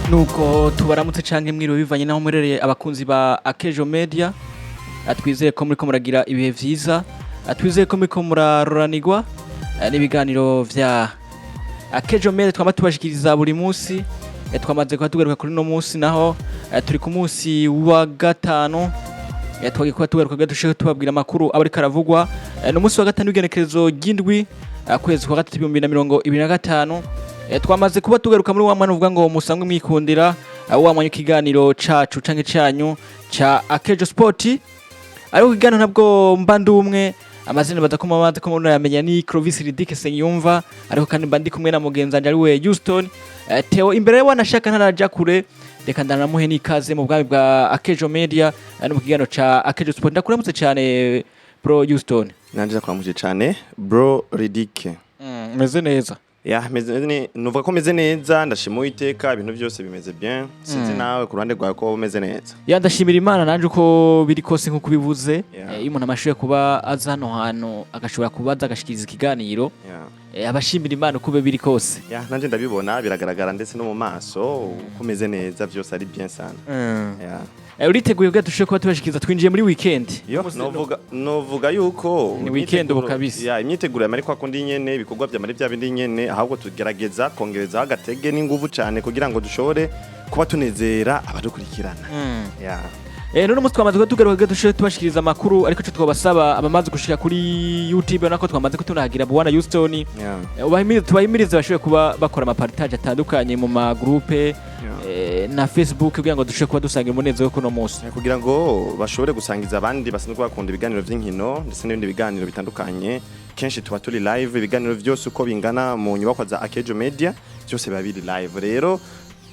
Nuko tubaramutse canke mwiriwe, bivanye naho murereye, abakunzi ba Akejo Media. Twizeye ko muriko muragira ibihe vyiza. Twizeye ko muriko muraroranirwa n'ibiganiro vya Akejo Media twama tubashikiriza buri munsi. Twamaze kuba tugaruka kuri no munsi naho turi ku munsi wa gatanu. Twagiye kuba tugaruka kugira dushike tubabwira amakuru aba ariko aravugwa. Ni umunsi wa gatanu w'igenekerezo ry'indwi, kwezi kwa gatatu, 2025. Twamaze kuba tugaruka muri wa mwanya uvuga ngo musanzwe mwikundira, wa mwanya w'ikiganiro cacu canke canyu ca Akejo Sport. Ariko ikiganiro ntabwo mba ndi umwe. Amazina baza ko mumaze ko murayamenya ni Clovis Ridike Senyumva, ariko kandi mba ndi kumwe na mugenzi wanje ari we Houston Theo. Imbere wanashaka ntaraja kure, reka ndanamuhe n'ikaze mu bwami bwa Akejo Media no mu kiganiro ca Akejo Sport. Ndakuramutse cyane, bro Houston. Nanje ndakuramukije cyane, bro Ridike. Meze neza. Ya, meze nuvuga ko meze neza, ndashima Uwiteka, ibintu byose bimeze bien. Sinzi nawe ku ruhande rwawe ko umeze neza. Ya, ndashimira Imana nanje uko biri kose nkuko ubivuze. Yeah. Iyo umuntu amashoboye kuba aza hano hantu, agashobora kubaza, agashikiriza ikiganiro, abashimira Imana uko biri kose. Ya, nanje ndabibona, biragaragara ndetse no mu maso uko umeze neza, byose ari bien sana. Yeah. Uriteguye kugira dushobore kuba tubashikiriza? Twinjiye muri weekend. Yo, novuga yuko Ni weekend ubu kabisa. Ya, imyiteguro yamari kwa kundi nyene, ibikorwa vyamari bya bindi nyene, ahubwo tugerageza kongerezaho agatege n'inguvu cane kugira ngo dushobore kuba tunezera abadukurikirana. Ya. None umunsi twamaze kuba tugaruka kugira dushobore tubashikiriza amakuru, ariko ico twabasaba, abamaze gushika kuri YouTube nako twamaze kutunahagira, bwana Houston, tubahimirize bashobore kuba bakora ama partage atandukanye mu ma groupe na Facebook kugira ngo dushobore kuba dusangira umunezero wo kuno munsi. Kugira ngo bashobore gusangiza abandi basanzwe bakunda ibiganiro vy'inkino ndetse n'ibindi biganiro bitandukanye. Kenshi tuba turi live, ibiganiro vyose uko bingana mu nyubakwa za Akejo Media byose biba biri live. Rero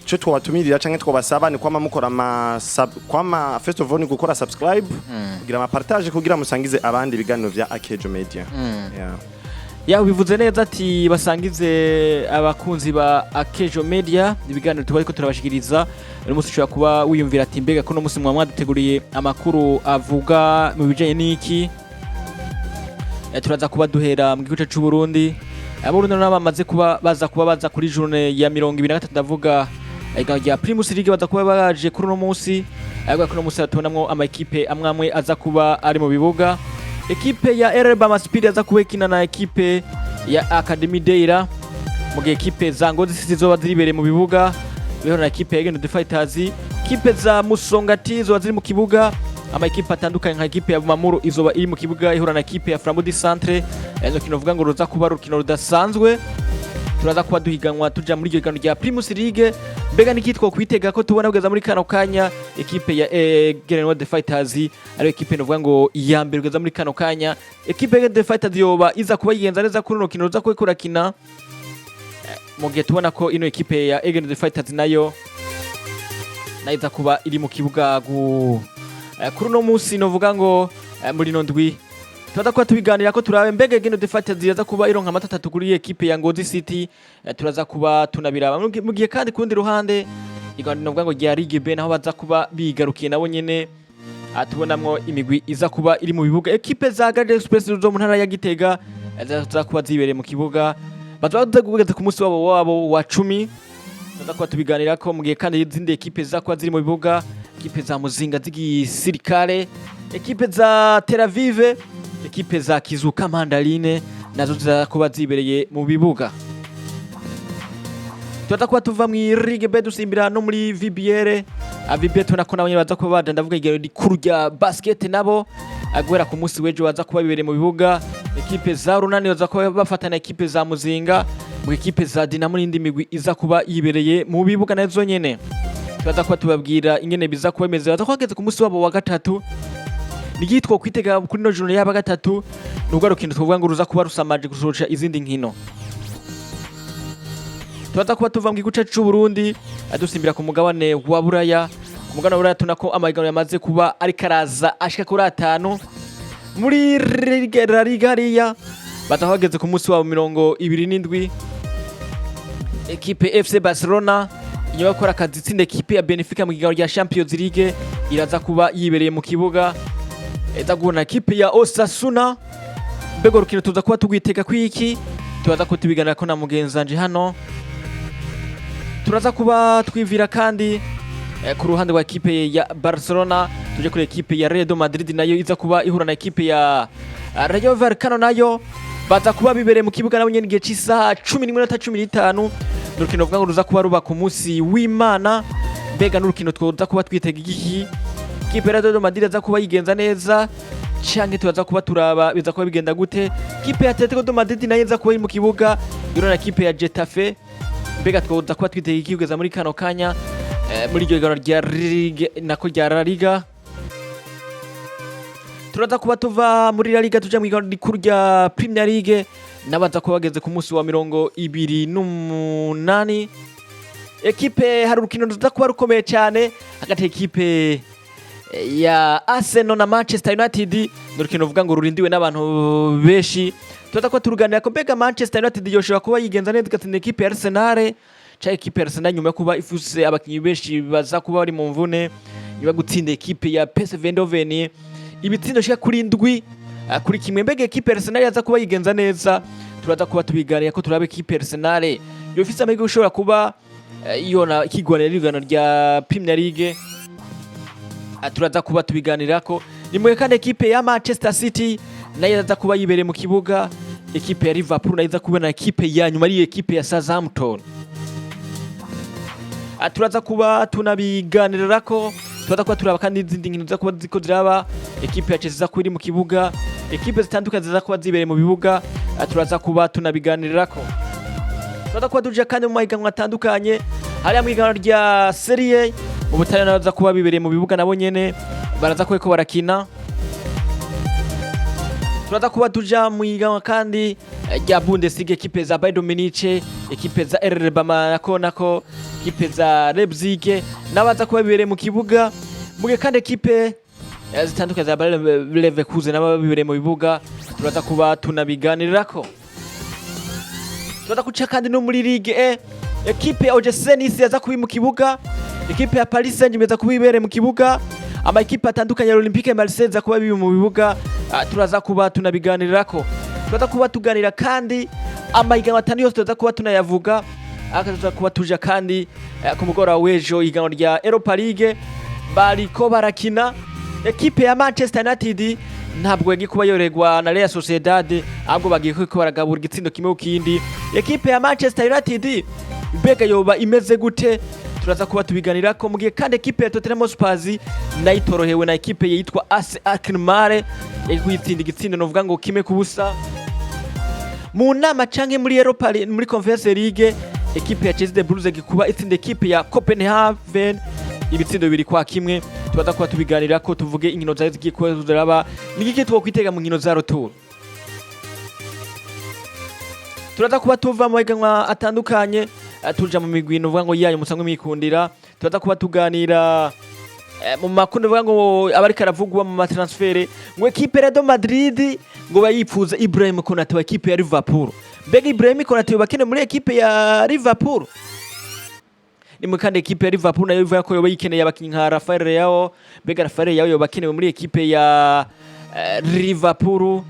ico twabatumirira canke twabasaba ni kwama mukora ama sub, kwama first of all ni gukora subscribe, kugira ama partage, kugira musangize abandi ibiganiro vya Akejo Media. Yeah. Ya, ubivuze neza ati basangize abakunzi ba Akejo Media ibiganiro tuba ariko turabashikiriza. Uno munsi ushobora kuba wiyumvira ati: "Mbega ko uno munsi mwaba mwaduteguriye amakuru avuga mu bijanye n'iki?" Turaza kuba duhera mu gihugu cacu c'u Burundi. Abarundi nabo bamaze kuba baza kuba baza kuri journée ya 23, ndavuga ihiganwa rya Primus League, baza kuba baje kuri uno munsi. Ariko kuri uno munsi tubonamwo ama ekipe amwe amwe aza kuba ari mu bibuga. Ekipe ya RB Speed aza kuba ikina na ekipe ya Academy Deira, mu gihe ekipe za Ngozi City zoba ziribereye mu bibuga bihora na ekipe ya Egeno The Fighters. Ekipe za Musongati zoba ziri mu kibuga. Ama ekipe atandukanye nka ekipe ya Bumamuru izoba iri mu kibuga ihura na ekipe ya Flambeau du Centre. Rukino vuga ngo ruza kuba rukino rudasanzwe. Turaza kuba duhiganwa tuja muri iryo higanwa rya Primus League. Mbega niki twokwitega ko tubona kugeza muri kano kanya ekipe ya Gerenwa The Fighters ariyo ekipe novuga ngo iya mbere kugeza muri kano kanya? Ekipe ya The Fighters yoba iza kuba yigenza neza kuri runo rukino ruza kuba kurakina, mu gihe tubona ko ino ekipe ya Egen The Fighters nayo iza kuba iri mu kibuga kuri uno munsi, novuga ngo muri ino ndwi turaza kuba tubiganira ko turabe mbega Egen The Fighters iraza kuba ironka amata atatu kuri ekipe ya Ngozi City. Turaza kuba tunabiraba mu gihe kandi kurundi ruhande iganiro novuga ngo rya Ligue B naho baza kuba bigarukiye nabo nyene. Tubonamwo imigwi iza kuba iri mu bibuga. Ekipe za Garde Express zo mu ntara ya Gitega ziza kuba zibereye mu kibuga, baza kugeza ku munsi wabo wa 10. Tuza kuba tubiganirako mu gihe kandi izindi ekipe ziza kuba ziri mu bibuga: ekipe za Muzinga z'igisirikare, ekipe za Tel Aviv, ekipe za Kizuka Mandarine nazo ziza kuba zibereye mu bibuga. Turaza kuba tuva mu Ligue B dusimbira no muri VBL. VBL tubona ko nabo nyene baza kuba baje, ndavuga igero rikuru rya basket, nabo guhera ku munsi w'ejo baza kuba bibereye mu bibuga. Ekipe za Runani baza kuba bafatana ekipe za Muzinga, mu ekipe za Dinamo n'indi migwi iza kuba yibereye mu bibuga nazo nyene. Turaza kuba tubabwira ingene biza kuba bimeze. Baza kuba bageze ku munsi wabo wa gatatu. Nigitwa kwitega kuri no journée yaba gatatu nubwo ari urukino twovuga ngo ruza kuba rusamaje gusohoca izindi nkino. Turaza kuba tuva mu gihugu cacu c'u Burundi dusimbira ku mugabane wa Buraya. Ku mugabane wa Buraya tubona ko amahiganwa yamaze kuba ariko araza ashika kuri atanu. Muri La Liga hariya baza bageze ku munsi wabo 27. Ekipe FC Barcelona, inyuma yo gukora akazi itsinda ekipe ya Benfica mu higanwa rya Champions League, iraza kuba yibereye mu kibuga, iza guhura na ekipe ya Osasuna. Mbega urukino tuza kuba tugwitega kwiki? Turaza kuba tubiganira ko na mugenzi wanje hano. Turaza kuba dusimbira no Turaza kuba twivira kandi ku ruhande rwa ekipe ya Barcelona, tuje kuri ekipe ya Real Madrid nayo iza kuba ihura na ekipe ya Rayo Vallecano, nayo baza kuba bibereye mu kibuga nabo nyene igihe c'isaha 11:15. Ni urukino ruvuga ngo ruza kuba ruba ku munsi w'Imana. Mbega n'urukino twoza kuba twitega igiki? Ekipe ya Real Madrid aza kuba yigenza neza canke turaza kuba turaba biza kuba bigenda gute? Ekipe ya Atletico de Madrid nayo iza kuba iri mu kibuga ihura na ekipe ya Getafe. Mbega twoza kuba twitega iki kugeza muri kano kanya muri iryo higanwa rya Ligue, nako rya La Liga? Turaza kuba tuva muri La Liga tuja mu higanwa rikuru rya Premier League, n'abaza kuba bageze ku munsi wa 28. Ekipe, hari urukino ruza kuba rukomeye cyane hagati y'ekipe ya Arsenal na Manchester United. Ni urukino ruvuga ngo rurindiwe n'abantu benshi. Turaza kuba turuganira ko mbega Manchester United yoshobora kuba yigenza neza igatsinda ekipe ya Arsenal, canke ekipe ya Arsenal nyuma yo kuba ifuse abakinyi benshi baza kuba bari mu mvune, nyuma yo gutsinda ekipe ya PSV Eindhoven ibitsindo bishika kuri 7-1, mbega ekipe ya Arsenal yaza kuba yigenza neza? Turaza kuba tubiganira ko turaba ekipe ya Arsenal yofise amahirwe ushobora kuba yona ikigwanira irigano rya Premier League. Turaza kuba tubiganirako. Ni mugihe kandi ekipe ya Manchester City nayo iza kuba yibereye mu kibuga, ekipe ya Liverpool nayo iza kuba na ekipe ya nyuma ari ekipe ya Southampton. Turaza kuba tunabiganirirako. Turaza kuba turaba kandi n'izindi nkino ziza kuba ziko ziraba. Ekipe ya Chelsea iza kuba iri mu kibuga, ekipe zitandukanye ziza kuba zibereye mu bibuga. Turaza kuba tunabiganirirako. Turaza kuba tuja kandi mu mahiganwa atandukanye, hariya mu higanwa rya Serie mu Butaliyani baza kuba bibereye mu bibuga, nabo nyene baraza kuba bariko barakina. Turaza kuba tuja mu higanwa kandi rya Bundesliga, ekipe za Bayern Munich, ekipe za RB Monaco, nako ekipe za Leipzig n'abaza kuba bibereye mu kibuga, mu gihe kandi ekipe zitandukanye za Bayer Leverkusen nabo bibereye mu bibuga. Turaza kuba tunabiganirirako. Turaza guca kandi no muri Ligue E, ekipe ya OGC Nice yaza kuba mu kibuga, ekipe ya Paris Saint-Germain yaza kuba ibereye mu kibuga, ama ekipe atandukanye ya Olympique Marseille za kuba biri mu bibuga. Turaza kuba tunabiganirirako. Turaza kuba tuganira kandi amahiganwa atanu yose, turaza kuba tunayavuga. Turaza kuba tuja kandi ku mugoroba w'ejo ihiganwa rya Europa League bariko barakina. Ekipe ya Manchester United ntabwo yagiye kuba yoregwa na Real Sociedad, ahubwo bagiye kuba baragabura igitsindo kimwe ku kindi. Ekipe ya Manchester United mbega yoba imeze gute? Turaza kuba tubiganirako. Mu gihe kandi ekipe ya Tottenham Hotspur nayo itorohewe na ekipe yitwa AS Alkmaar, yagiye kuyitsinda igitsindo novuga ngo 1-0. Mu nama canke muri Europa, muri Conference League, ekipe ya Chelsea de Blues gikuba itsinda ekipe ya Copenhagen ibitsindo 2-1. Tubaza kuba tubiganira ko tuvuge inkino zari zigiye kuba ziraba, ni iki twokwitega mu nkino za retour. Turaza kuba tuva mu mahiganwa atandukanye, tuja mu migwi novuga ngo yayo musanzwe mwikundira. Turaza kuba tuganira mu makuru novuga ngo abariko aravugwa mu matransfert, ngo ekipe ya Real Madrid ngo bayipfuza Ibrahim Konate wa ekipe ya Liverpool. Mbega Ibrahim Konate yoba akenewe muri ekipe ya Liverpool? Ni mu kandi ekipe ya Liverpool nayo ivuga ko yoba yikeneye abakinyi nka Rafael Leao. Mbega Rafael Leao yoba akenewe muri ekipe ya Liverpool?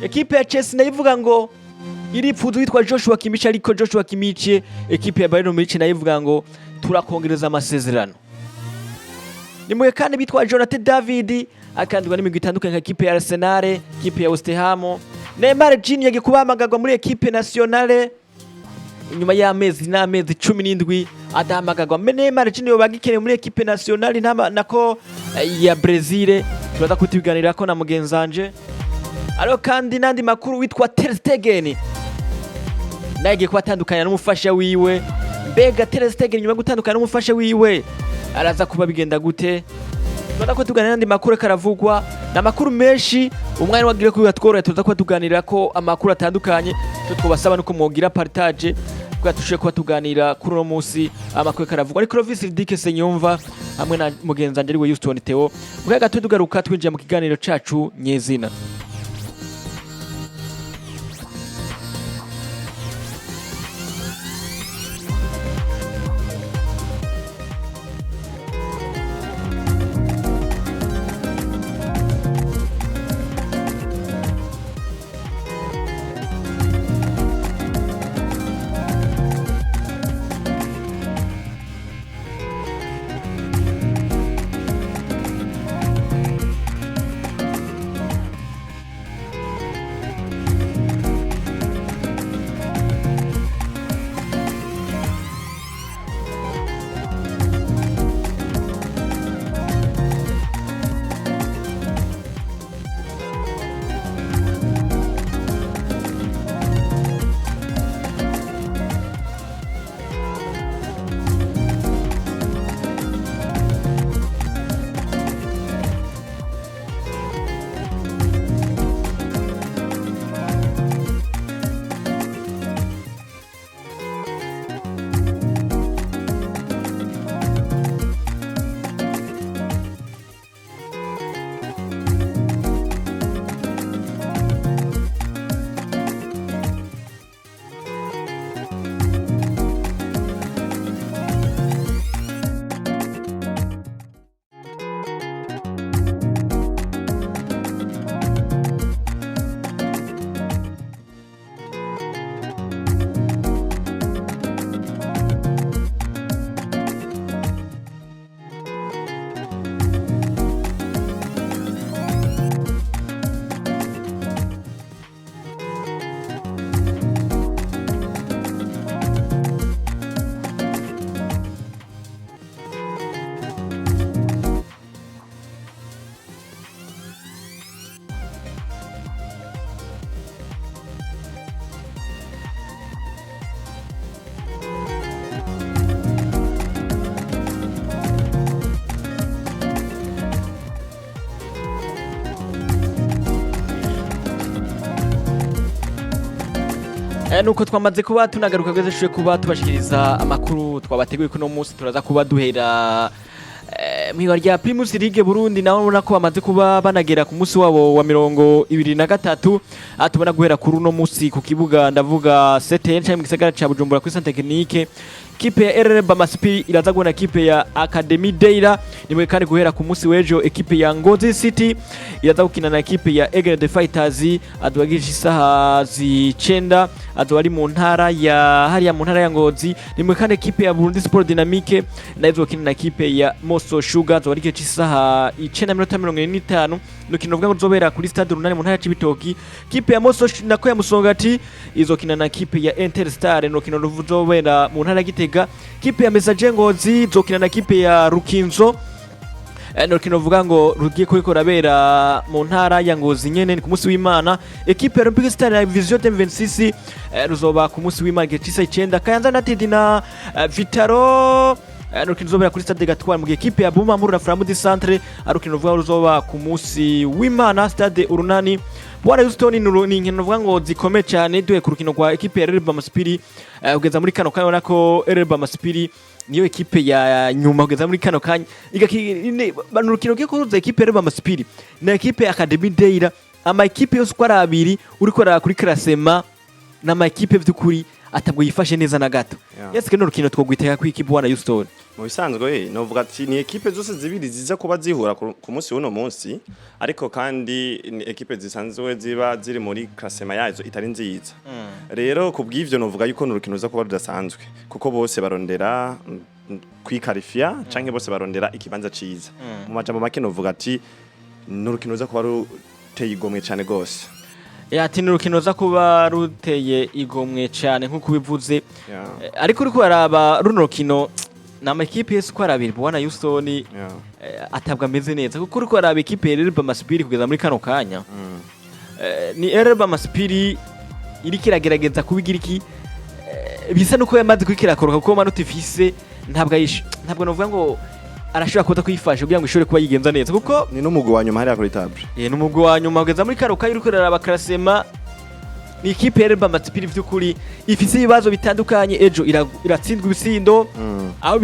Ekipe ya Chelsea nayo ivuga ngo iripfuza witwa Joshua Kimmich, ariko Joshua Kimmich ekipe ya Bayern Munich nayo ivuga ngo turakongereza amasezerano. Ni mugihe kandi bitwa Jonathan David akandwa n'imigwi itandukanye nka ekipe ya Arsenal, ekipe ya West Ham. Neymar Junior yagiye kubahamagarwa muri ekipe nationale inyuma y'amezi n'amezi 17 adahamagarwa. Neymar Junior yoba agikenewe muri ekipe nationale nako ya Brazil? Turaza kutubiganirako na mugenzanje. Ariko kandi n'andi makuru, witwa Ter Stegen nawe agiye kuba atandukanya n'umufasha wiwe. Mbega Ter Stegen nyuma yo gutandukana n'umufasha wiwe araza kuba bigenda gute? Turaza kuba tuganira n'andi makuru ariko aravugwa. Ni amakuru menshi, umwanya wagire kuba tworohera. Turaza kuba tuganira ko amakuru atandukanye. Icyo twabasaba nuko mwogira partage kugira dushobore kuba tuganira kuri uno munsi amakuru ariko aravugwa. Ariko Clovis Dike Senyumva hamwe na mugenzi wanje ariwe Houston Theo, mu kanya gato tugaruka twinjira mu kiganiro cacu nyezina. Nuko twamaze kuba tunagaruka kweze shuye kuba tubashikiriza amakuru twabateguye kuno munsi. Turaza kuba duhera mwibara rya Primus League Burundi, naho ubona ko bamaze kuba banagera ku munsi wabo wa 23. Aha tubona guhera kuri uno munsi ku kibuga, ndavuga CTN cyangwa mu gisagara ca Bujumbura kuri Centre Technique, kipe ya RR Bamaspi iraza guhura na kipe ya Academy Deira. Nimwe kandi guhera ku munsi w'ejo, ekipe ya Ngozi City iraza gukina na ekipe ya Eagle the Fighters, aduhagije isaha 9, azoba ari mu ntara ya hariya mu ntara ya Ngozi. Nimwe kandi ekipe ya Burundi Sport Dynamique nayo izokina na ekipe ya Moso Sugar, azoba ari igihe cy'isaha 9:45, urukino ruvuga ngo ruzobera kuri Stade Runani mu ntara ya Cibitoki. Kipe ya Moso nako ya Musongati izokina na kipe ya Interstar, ni urukino ruzobera mu ntara ya Gitega. Kipe ya Messager Ngozi izokina na kipe ya Rukinzo, ni urukino ruvuga ngo rugiye kuriko rurabera mu ntara ya Ngozi nyene, ni ku munsi w'Imana. Ekipe ya Olympic Star na Vision 26 ruzoba ku munsi w'Imana igihe c'isa 9. Kayanza United na Vitaro, ni urukino ruzobera kuri Stade Gatwara, mu gihe ekipe ya Bumamuru na Flambeau du Centre ari urukino ruvuga ngo ruzoba ku munsi w'Imana, Stade Urunani. Bwana Houston, ni inkino ruvuga ngo zikomeye cyane. Duhe ku rukino rwa ekipe ya RR Bamaspiri, kugeza muri kano kanya ubona ko RR Bamaspiri niyo ekipe ya nyuma kugeza muri kano kanya. Ni urukino rugiye kuhuza ekipe ya RR Bamaspiri na ekipe ya Academy Deira. Ama ekipe yose uko ari abiri, uriko uraraba kuri classement, ni ama ekipe vy'ukuri atabwo yifashe neza na gato. Yes, kino rukino twogwitega ku ekipe, Bwana Houston? Mu bisanzwe novuga ati ni ekipe zose zibiri ziza kuba zihura ku munsi w'uno munsi, ariko kandi ni ekipe zisanzwe ziba ziri muri classement yazo itari nziza. Rero ku bw'ivyo novuga yuko ni urukino ruza kuba rudasanzwe, kuko bose barondera kwikarifia canke bose barondera ikibanza ciza. Mu majambo make novuga ati ni urukino ruza kuba ruteye igomwe cane gose. Ati ni urukino ruza kuba ruteye igomwe cyane nk'uko ubivuze. Ariko uriko uraraba runo rukino, ni amakipe yose uko ari abiri, Bwana Houston, atabwo ameze neza, kuko uriko uraraba ekipe ya RR Bamasipiri kugeza muri kano kanya, ni RR Bamasipiri iriko iragerageza kubigira iki, bisa nuko yamaze kuriko irakoroka, kuko manota ifise ntabwo ntabwo novuga ngo arashobora kuza kuyifasha kugira ngo ishobore kuba yigenza neza, kuko Ni n'umugwi wa nyuma hariya kuri table. Ni umugwi wa nyuma kugeza muri kano kanya. Uriko uraraba classement, ni ikipe ya RR Bamasipiri vy'ukuri ifise ibibazo bitandukanye. Ejo iratsindwa ibitsindo, aho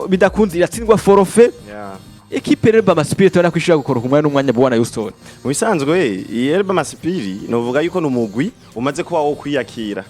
bidakunze iratsindwa forfait. Ekipe rero Bamasipiri tubona ko ishobora gukoroka umwanya n'umwanya, Bwana Houston. Mu bisanzwe iyi Elba Masipiri novuga yuko ni umugwi umaze kuba wo kwiyakira,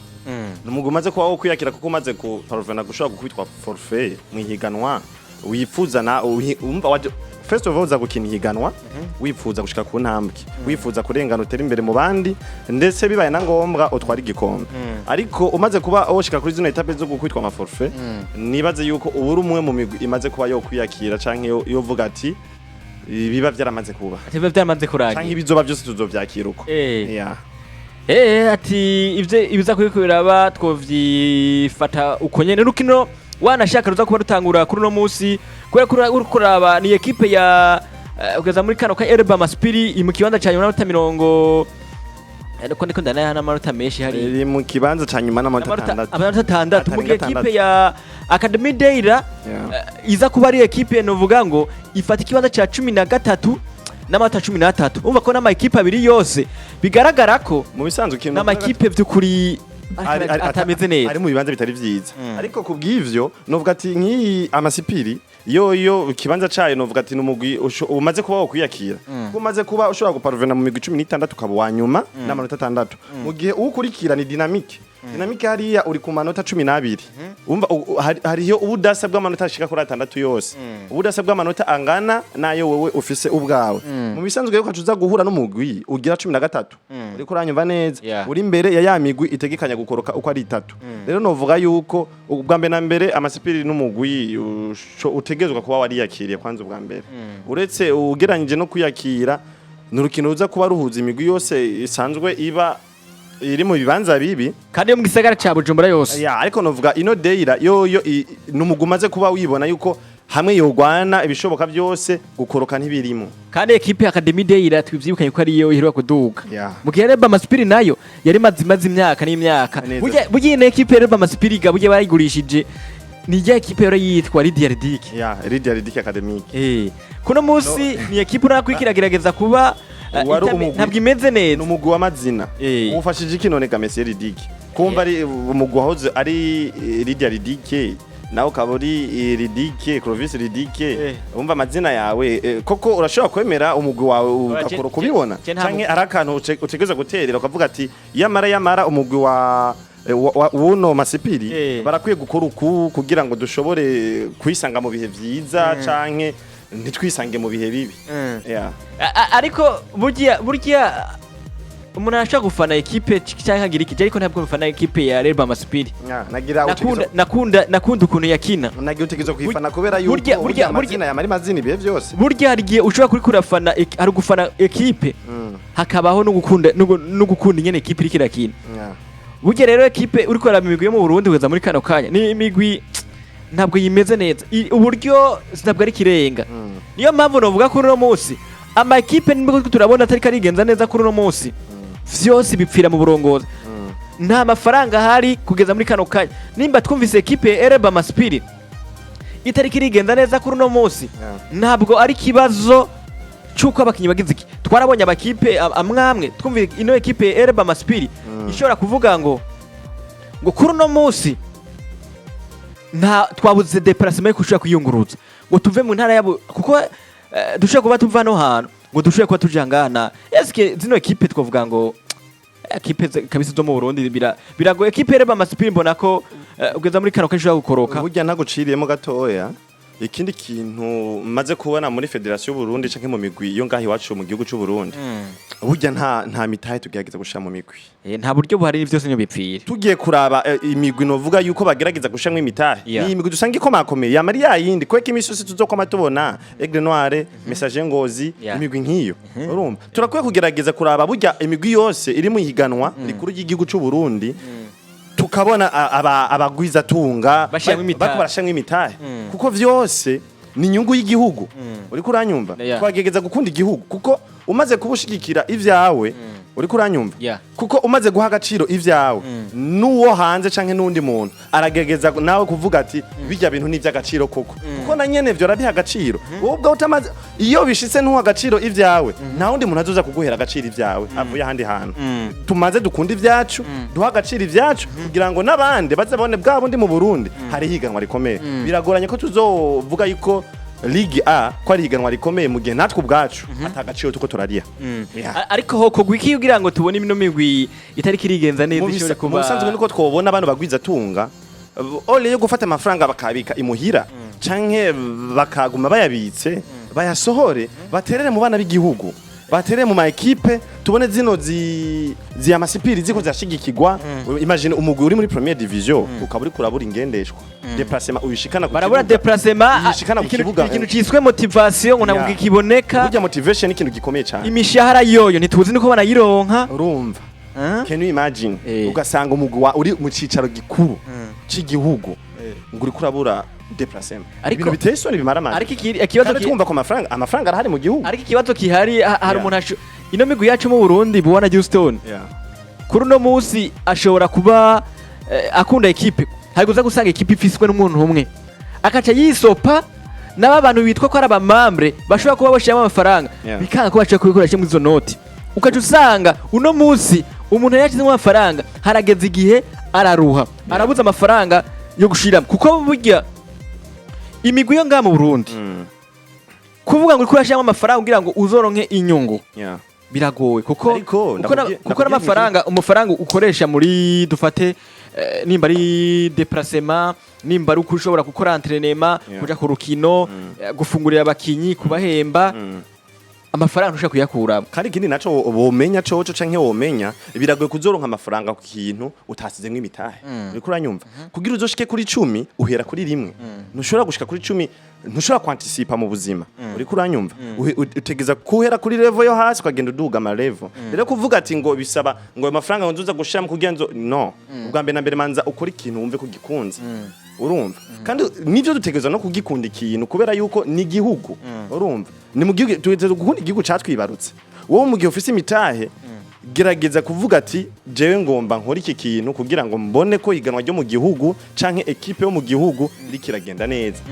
ni umugwi umaze kuba wo kwiyakira, kuko umaze ku parvena gushobora gukubitwa forfait mu ihiganwa wifuza na umva first of all uza gukina ihiganwa wifuza gushika ku ntambwe, wifuza kurengana utera imbere mu bandi, ndetse bibaye na ngombwa utwara igikombe. Ariko umaze kuba woshika kuri zino étapes zo gukubitwa ama forfait, nibaze yuko ubu uri umwe mu migwi imaze kuba yo kwiyakira, canke yovuga ati biba vyaramaze kuba Ati biba byamaze canke kurangira, ibizoba byose tuzovyakira uko. Ati ivyo ibiza kuriko biraba twovyifata uko nyene. Rukino wanashaka ruza kuba rutangura kuri uno munsi, kubera ko uriko kuraba ni ekipe ya kugeza muri kano ka Elba Maspiri iri mu kibanza ca nyuma n'amanota mirongo, ariko ndiko ndanayaha n'amanota menshi hari. Iri mu kibanza ca nyuma n'amanota 6. Amanota 6, mu gihe Atarenga ekipe 6. ya Academy Deira iza kuba ari ekipe novuga ngo ifata ikibanza ca 13 n'amanota 13. Umva ko n'ama ekipe abiri yose bigaragara ko Mu bisanzwe ikintu n'amakipe vy'ukuri atameze neza. Ari mu bibanza bitari vyiza. Ariko ku bw'ivyo novuga ati nk'iyi Amasipiri yoyo ikibanza cayo, novuga ati n'umugwi umaze kuba wo kwiyakira, kuko umaze kuba ushobora guparvena mu migwi 16 ukaba uwa nyuma n'amanota 6, mu gihe uwukurikira ni Dynamique. Dynamique hariya uri ku manota 12. Umva hariyo ubudasa bw'amanota ashika kuri 6 yose, ubudasa bw'amanota angana nayo wewe ufise ubwawe. Mu bisanzwe yuko uza guhura n'umugwi ugira 13, uriko uranyumva neza? Yeah. Uri imbere ya migwi itegekanya gukoroka uko ari itatu. Rero novuga yuko ubwa mbere na mbere Amasipiri n'umugwi utegerezwa kuba wariyakiriye kwanza ubwa mbere. Uretse ugereranyije no kwiyakira, ni urukino ruza kuba ruhuza imigwi yose isanzwe iba iri mu bibanza bibi kandi yo mu gisagara ca Bujumbura yose. Ya, ariko novuga ino Deira yoyo n'umugwi umaze kuba wibona yuko hamwe yogwana ibishoboka byose gukoroka ntibirimo. Kandi ekipe ya Academy Deira twivyibukanye ko ariyo iheruka kuduga, mu gihe Reba Masipiri nayo yari imaze imyaka n'imyaka. Neza. Burya ino ekipe ya Reba Masipiri ga burya barayigurishije, ni rya ekipe yari yitwa Lydia Ridic. Ya, Lydia Ridic Academic. Kuno munsi ni ekipe urabona ko iriko iragerageza kuba Wari umugwi. ntabwo imeze neza. Ni umugwi w'amazina. Ufashije iki none ga Messi Ridic? Kumva ari umugwi wahoze ari Lydia Ridike, nawe ukaba uri Ridike, Clovis Ridike. Umva amazina yawe, koko urashobora kwemera umugwi wawe ugakora kubibona je nta canke ari akantu utegereza guterera ukavuga ati yamara yamara umugwi wa wuno Masipiri barakwiye gukora uku kugira ngo dushobore kwisanga mu bihe vyiza canke ntitwisange mu bihe bibi. Yeah. Ariko burya umuntu arashobora gufana ekipe cyangwa akagira iki, ariko ntabwo mfana ekipe ya Real Masipiri. Yeah, nagira Nakunda utegereza nakunda ukuntu yakina. Nagira utegereza kuyifana kubera yuko burya- burya amazina yamara amazina ibihe byose. Burya hari igihe ushobora kuri kurafana hari gufana ekipe, hakabaho no gukunda no gukunda ingene ekipe iriko irakina. Burya rero ekipe uriko uraraba imigwi yo mu Burundi kugeza muri kano kanya ni imigwi ntabwo yimeze neza. Uburyo ntabwo ari ikirenga. Niyo mpamvu novuga kuri uno munsi ama ekipe nibwo turabona atari karigenza neza kuri uno munsi, vyose bipfira mu burongozi. Nta mafaranga ahari kugeza muri kano kanya. Nimba twumvise ekipe ya Ereba Masipiri itari kirigenza neza kuri uno munsi, ntabwo ari ikibazo cy'uko abakinnyi bagize iki. Twarabonye abakipe amwamwe twumva ino ekipe ya Ereba Masipiri ishobora kuvuga ngo kuri uno munsi nta twabuze déplacement yo kushobora kwiyunguruza ngo tuve mu ntara yabo, kuko dushobora kuba tuva no hantu ngo dushobore kuba tuja ngana. Eske zino ekipe twavuga ngo ekipe kabisa zo mu Burundi biragoye. Ekipe Ereba Masipiri mbona ko ugeza muri kano kanya ishobora gukoroka. Burya ntaguciriyemo gatoya, ikindi kintu maze kubona muri fédération y'u Burundi canke mu migwi yo ngaho iwacu mu gihugu cy'u Burundi, burya nta mitahe tugerageza gushira mu migwi. Nta buryo buhari, byose niyo bipfira. Tugiye kuraba imigwi novuga yuko bagerageza gushiramwo imitahe, ni imigwi dusanga ikomakomeye yamara ya yindi kweka imisi yose tuzokoma tubona Aigle Noire, Messager Ngozi, imigwi nk'iyo. Urumva turakwiye kugerageza kuraba burya imigwi yose iri mu higanwa rikuru ry'igihugu cy'u Burundi, tukabona abagwizatunga bashiramwo imitahe. Bariko barashiramwo imitahe, kuko vyose ni inyungu y'igihugu. Uriko uranyumva? Yeah. Twagerageza gukunda igihugu, kuko umaze kubushigikira ivyawe, uriko uranyumva? Yeah. Kuko umaze guha agaciro ivyawe, n'uwo hanze canke n'undi muntu aragerageza nawe kuvuga ati bijya bintu ni ivy'agaciro koko, kuko na nyene vyo arabiha agaciro. Wowe ubwawe utamaze, iyo bishitse ntuha agaciro ivyawe, nta wundi muntu azoza kuguhera agaciro ivyawe avuye ahandi hantu. Tumaze dukunda ivyacu, duha agaciro ivyacu kugira ngo n'abandi baze babone bwa bundi mu Burundi hari higanwa rikomeye. Biragoranye ko tuzovuga yuko Ligue A ko ari higanwa rikomeye mu gihe natwe ubwacu ata gaciro tuko turariha. Yeah. Ariko ho kogwa iki kugira ngo tubone ino migwi itari kirigenza neza Mu ishobore mu kuba bisanzwe niko twobona abantu bagwiza tunga ole yo gufata amafaranga bakabika imuhira canke bakaguma bayabitse, bayasohore baterere mu bana b'igihugu, baterere mu ma équipe, tubone zino zi amasipiri ziko zirashigikirwa. Imagine umugwi uri muri première division ukaba uri kurabura ingendeshwa, déplacement uyishikana ku barabura kibuga. déplacement. Uyishikana ku kibuga. Ikintu ciswe motivation ngo ntabwo kiboneka. Burya motivation ni ikintu gikomeye cyane. Imishahara yoyo ntituzi niko banayironka. Urumva, can you imagine, ugasanga umugwi uri mu cicaro gikuru c'igihugu ngo uriko urabura déplacement? Ibintu biteye isoni, bimara amande. Ariko ikibazo Kandi twumva ko amafaranga arahari mu gihugu. Ariko ikibazo kihari, hari umuntu ino migwi yacu mu Burundi, Buwana Houston, kuri uno munsi ashobora kuba akunda ekipe, hari kuza gusanga ekipe ifiswe n'umuntu umwe akaca yisopa n'aba bantu bitwa ko ari aba membres bashobora kuba bashyiramo amafaranga, bikanga ko bashobora kubikoresha muri izo noti. Ukaca usanga uno munsi umuntu yashyizemo amafaranga harageze igihe araruha, arabuze amafaranga yo gushiramo, kuko burya imigwi yo ngaha mu Burundi, kuvuga ngo uriko urashyiramo amafaranga kugira ngo uzoronke inyungu, biragoye, kuko Ariko kuko ndakubwiye n'amafaranga, umufaranga ukoresha muri dufate nimba ari déplacement, nimba ari uko ushobora gukora entraînement, kuja ku rukino, gufungurira abakinyi, kubahemba, amafaranga ntushobora kuyakuramo. Kandi ikindi naco womenya coco canke womenya, biragoye kuzoronka amafaranga ku kintu utasizemwo imitahe. Uriko uranyumva? Kugira uzoshike kuri 10 uhera kuri 1. Ntushobora gushika kuri 10, ntushobora kwanticipa mu buzima. Uriko uranyumva? Utegeza kuhera kuri level yo hasi ukagenda uduga ama level. Rero kuvuga ati ngo bisaba ngo ayo mafaranga ngo nzoza gushiramo kugira nzo, no, ubwa mbere na mbere manza ukora ikintu wumve ko gikunze. Urumva, kandi nivyo dutegerezwa no kugikunda ikintu kubera yuko ni igihugu. Urumva, ni mu gihugu tutegerezwa gukunda igihugu catwibarutse. Wowe mu gihe ufise imitahe, gerageza kuvuga ati jewe ngomba nkora iki kintu kugira ngo mbone ko iganwa ryo mu gihugu canke ekipe yo mu gihugu iriko iragenda neza.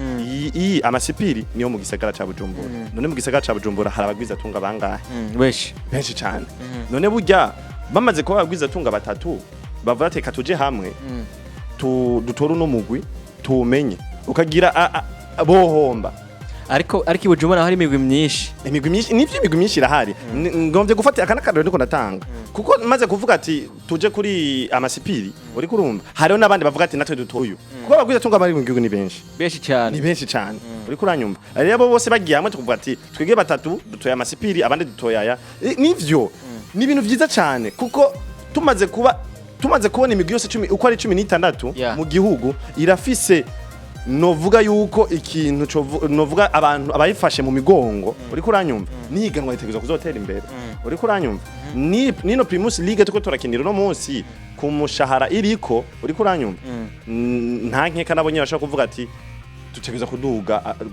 Iyi amasipiri niyo mu gisagara ca Bujumbura. None mu gisagara ca Bujumbura hari abagwizatunga bangahe? Benshi. Benshi cane. None burya bamaze kuba abagwizatunga batatu. Bavuga ati reka tuje hamwe, dutore uno mugwi tuwumenye, ukagira bohomba. Ariko i Bujumbura hari imigwi myinshi. Imigwi myinshi nivyo, imigwi myinshi irahari. Ngombye gufata aka n'akarorero ndiko ndatanga, kuko maze kuvuga ati tuje kuri amasipiri, uriko urumva hariho n'abandi bavuga ati natwe dutoye, kuko abagwiza tunga bari mu gihugu ni benshi. Benshi cyane. Ni benshi cyane, uriko uranyumva? Rero abo bose bagiye hamwe, tukuvuga ati twebwe batatu dutoye amasipiri, abandi dutoye aya. Nivyo ni ibintu vyiza cyane, kuko tumaze kubona imigwi yose 10 uko ari 16 mu gihugu irafise, novuga yuko ikintu novuga abantu abayifashe mu migongo, uriko uranyumva, nihiganwa ritegerezwa kuzotera imbere, uriko uranyumva? Ni nino Primus League tuko turakinira uno munsi ku mushahara iriko, uriko uranyumva? Nta nkeka nabo nyine bashobora kuvuga ati dutegerezwa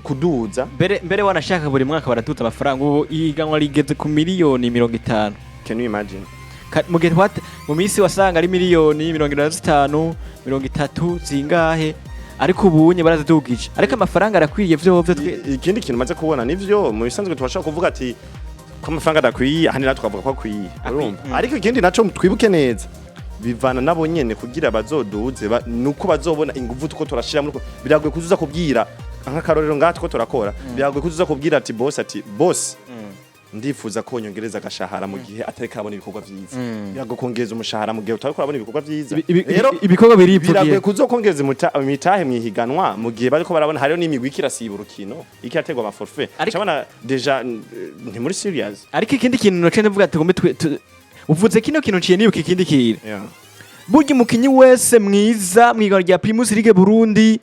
kuduza. Mbere wanashaka buri mwaka baratuza amafaranga, ubu ihiganwa rigeze ku miliyoni 50. Can you imagine? Mu gihe mu minsi wasanga ari miliyoni 75, 30 zingahe, ariko ubunye barazidugije, ariko amafaranga arakwiye vyo twe. Ikindi kintu maze kubona, nivyo mu bisanzwe tubashobora kuvuga ati ko amafaranga adakwiye, ahandi natwe tukavuga ko akwiye, urumva? Ariko ikindi naco twibuke neza, bivana nabo nyene kugira bazoduze nuko bazobona inguvu tuko turashira muri biragoye kuzuza kubwira nk'akarorero ngaha tuko turakora, biragoye kuzuza kubwira ati boss, ati boss, ndifuza ko nyongereza agashahara mu gihe atari karabona ibikorwa vyiza. Biragoye kongereza umushahara mu gihe utari kurabona ibikorwa vyiza. Rero Ibikorwa birivugiye. biragoye kuzokongeza imitahe mwihiganwa mu gihe bariko barabona hariho n'imigwi ikirasiba urukino, ikirategwa ama forfait. Cabona déjà nti muri serious. Ariko ikindi kintu noce ndavuga tugombe uvuze kino kintu nciye nibuka ikindi kintu. Burya umukinyi wese mwiza mw'ihiganwa rya Primus League Burundi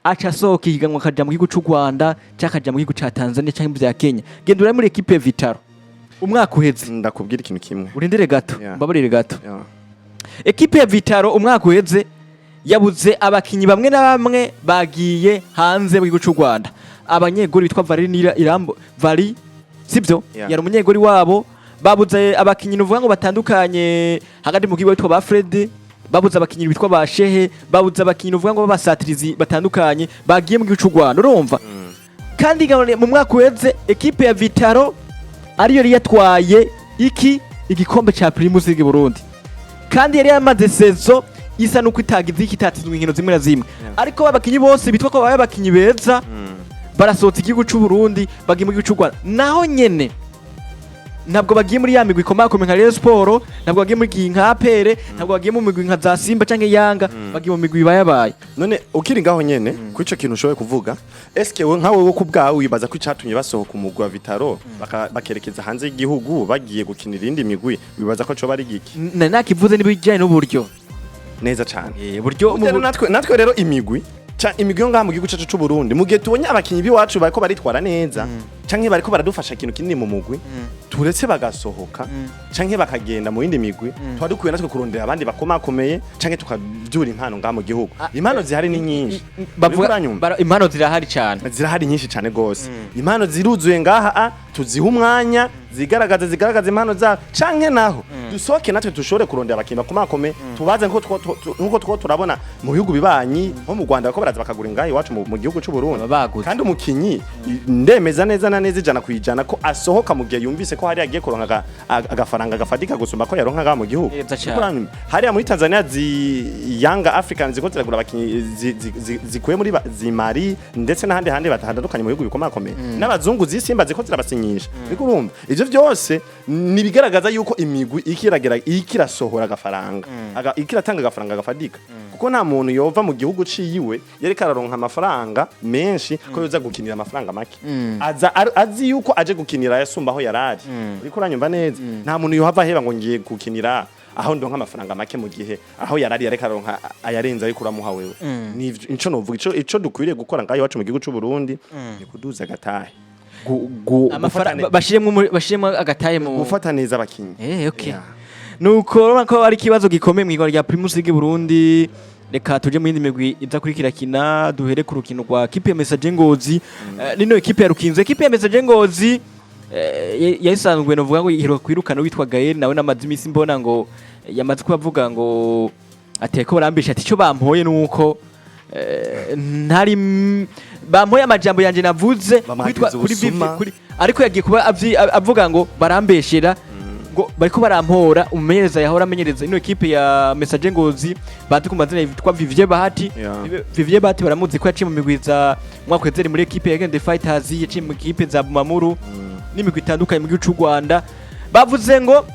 aca asohoka ihiganwa akaja mu gihugu c'u Rwanda canke akaja mu gihugu ca Tanzania canke mu vya Kenya. Genda urabe muri ekipe ya Vitaro umwaka uheze. Ndakubwira ikintu kimwe. Urindire gato. Mbabarire gato. Ekipe ya Vitaro umwaka uheze yabuze abakinyi bamwe na bamwe, bagiye hanze mu gihugu c'u Rwanda. Abanyegori bitwa Vari Nira Irambo Vari, sibyo? Yari umunyegori wabo. Babuze abakinyi nuvuga ngo batandukanye hagati mu kigo bitwa ba Fred, babuze abakinyi bitwa ba Shehe, babuze abakinyi nuvuga ngo b'abasatirizi batandukanye bagiye mu gihugu c'u Rwanda, urumva? Kandi mu mwaka uheze ekipe ya Vitaro ariyo yari yatwaye iki igikombe ca Primus League Burundi, kandi yari yamaze saison isa nuko itagize iki, itatsinzwe inkino zimwe na zimwe, ariko abakinyi bose bitwa ko babaye abakinyi beza barasohotse igihugu c'u Burundi, bagiye mu gihugu c'u Rwanda. Naho nyene ntabwo bagiye muri ya migwi ikomakomeye nka Rayon Sport, ntabwo bagiye muri nka APR, ntabwo bagiye mu migwi nka za Simba canke Yanga, bagiye mu migwi ibayabaye. None ukiri ngaho nyene kuri ico kintu ushoboye kuvuga, eske we nkawe wo kubwawe wibaza ko icatumye basohoka umugwi wa Vitaro bakerekeza hanze y'igihugu bagiye gukinira iyindi migwi, wibaza ko coba ari giki? Nakivuze n'ibijyanye n'uburyo. Neza cane. Buryo. Burya rero natwe rero imigwi imigwi yo ngaha mu gihugu cacu c'u Burundi, mu gihe tubonye abakinyi b'iwacu bariko baritwara neza canke bariko baradufasha ikintu kinini mu mugwi, turetse bagasohoka canke bakagenda mu yindi migwi, tuba dukwiye natwe kurondera abandi bakomakomeye canke tukavyura impano ngaha mu gihugu. Impano zihari ni nyinshi. Uriko Bavuga uranyumva? Impano zirahari cyane. Zirahari nyinshi cyane gose, impano ziruzuye ngaha, tuzihe umwanya zigaragaza impano zabo, canke naho dusohoke natwe dushobore kurondera abakinyi bakomakome tubaze nkuko two turabona mu bihugu bibanyi nko mu Rwanda ko baraza bakagura ingaha iwacu mu gihugu c'u Burundi. Baba baguze. Kandi umukinyi ndemeza neza na neza 100% ko asohoka mu gihe yumvise ko hari agiye kuronka agafaranga gafatika gusumba ko yaronka ngaha mu gihugu. Neza cane. Uriko uranyumva? Hariya muri Tanzania zi Yanga Africans ziko ziragura abakinyi zikuye muri zi Mali ndetse n'ahandi handi batandukanye mu bihugu bikomakomeye, n'abazungu zisimba ziko zirabasinyisha. Uriko urumva, ivyo byose ni bigaragaza yuko imigwi ikiragera ikirasohora agafaranga, ikiratanga agafaranga gafatika, kuko nta muntu yova mu gihugu ciyiwe yariko araronka amafaranga menshi ko yoza gukinira amafaranga make. Aza azi yuko aje gukinira yasumba aho yarari. Uriko uranyumva neza? Nta muntu yohava aheba ngo ngiye gukinira aho ndonka amafaranga make, mu gihe aho yarari yareka aronka ayarenze ariko uramuha wewe. Ni ico novuga, ico dukwiriye gukora ngaho iwacu mu gihugu c'u Burundi ni kuduza agatahe. Amafaranga bashiremo agataye mu Gufata neza abakinyi. Okay. Yeah. Nuko urabona ko ari ikibazo gikomeye mw'igwa rya Primus League Burundi. Reka tuje mu yindi migwi iza kuri kirakina, duhere ku rukino rwa ekipe ya Messager Ngozi. Nino ekipe ya Rukinzo, ekipe ya Messager Ngozi yayisanzwe novuga ngo iheruka kwirukana witwa Gaël, nawe namaze imisi mbona ngo yamaze kubavuga ngo ateko barambisha, ati icyo bampoye nuko ntari bampoye amajambo yanje navuze Bamwagiriza kuri ubusuma. kuri ariko yagiye kuba avuga ngo barambeshera. Ngo bariko barampora umumenyereza yahora amenyereza ino ekipe ya Messager Ngozi, bazi ku mazina yitwa Vivier Bahati. Vivier Bahati baramuzi ko yaciye mu migwi za mwaka wezeri muri ekipe ya Gende Fighters, yaciye mu ekipe za Bumamuru n'imigwi itandukanye mu gihugu c'u Rwanda. Bavuze ngo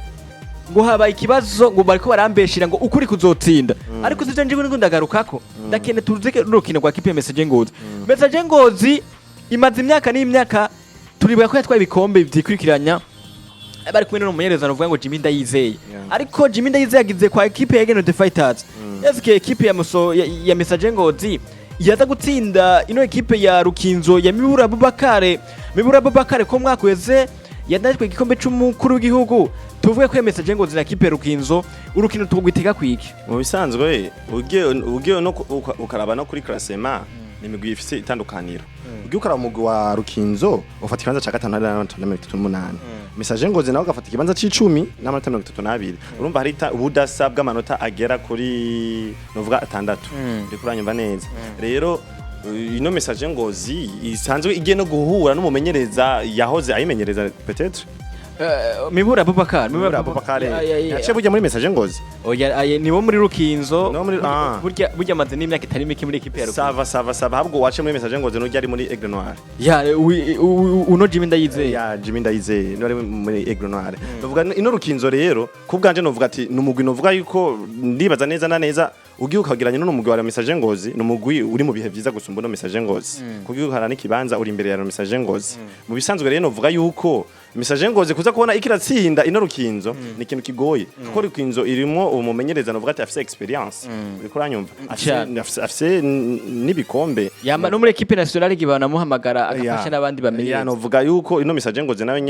habaye ikibazo, ngo bariko barambeshira, ngo ukuri kuzotsinda. Ariko sivyo, nje ngo ndagarukako, ndakene turuze rukino rwa ekipe ya Messager Ngozi. Messager Ngozi imaze imyaka n'imyaka, turibuka ko yatwaye ibikombe vyikurikiranya bari kumwe n'umumenyereza novuga ngo Jimmy Ndayizeye. Ariko Jimmy Ndayizeye yagize kwa ekipe ya Geno the Fighters, eske ekipe ya Muso ya Messager Ngozi yaza gutsinda ino ekipe ya Rukinzo ya Mibura Abubakare? Mibura Abubakare ko mwaka weze yanajwe igikombe c'umukuru w'igihugu. Tuvuge ko ya Messager Ngozi na ekipe ya Rukinzo, urukino tugwitega kwiki? Mu bisanzwe ugiye no ukaraba no kuri classement, ni imigwi ifise itandukaniro. Ugiye ukaraba umugwi wa Rukinzo ufata ikibanza ca gatanu n'amanota 38, Messager Ngozi nawe ugafata ikibanza c'icumi n'amanota 32. Urumva hari ubudasa bw'amanota agera kuri novuga atandatu. Ndiko uranyumva neza? Rero ino Messager Ngozi isanzwe igiye no guhura n'umumenyereza yahoze ayimenyereza peut-être. Mibura Abubakar. Mibura Abubakar yaciye burya muri Messager Ngozi. Oya, niwo muri Rukinzo. Niwo muri- ah. Burya amaze n'imyaka itari mike muri ekipe ya Rukinzo. Ça va, ça va, ça va. Ahubwo waciye muri Messager Ngozi n'urya ari muri Aigle Noir. Ya, uno Jimmy Ndayizeye. Ya Jimmy Ndayizeye niwe ari muri Aigle Noir. Novuga ino Rukinzo rero, ku bwanje novuga ati ni umugwi novuga yuko ndibaza neza na neza ugiye ukageranya n'uno mugwi wa Messager Ngozi, ni umugwi uri mu bihe vyiza gusumba uno Messager Ngozi, kuko uhara n'ikibanza uri imbere ya Messager Ngozi. Mu bisanzwe rero novuga yuko Messager Ngozi kuza kubona ikiratsinda ino Rukinzo ni ikintu kigoye, kuko Rukinzo irimo umumenyereza novuga ati afise expérience, uriko uranyumva? Cyane. Afise n'ibikombe. Yama no muri ekipe nationale igihe banamuhamagara agafasha n'abandi Ya, bamenyereza. novuga yuko ino Messager Ngozi nayo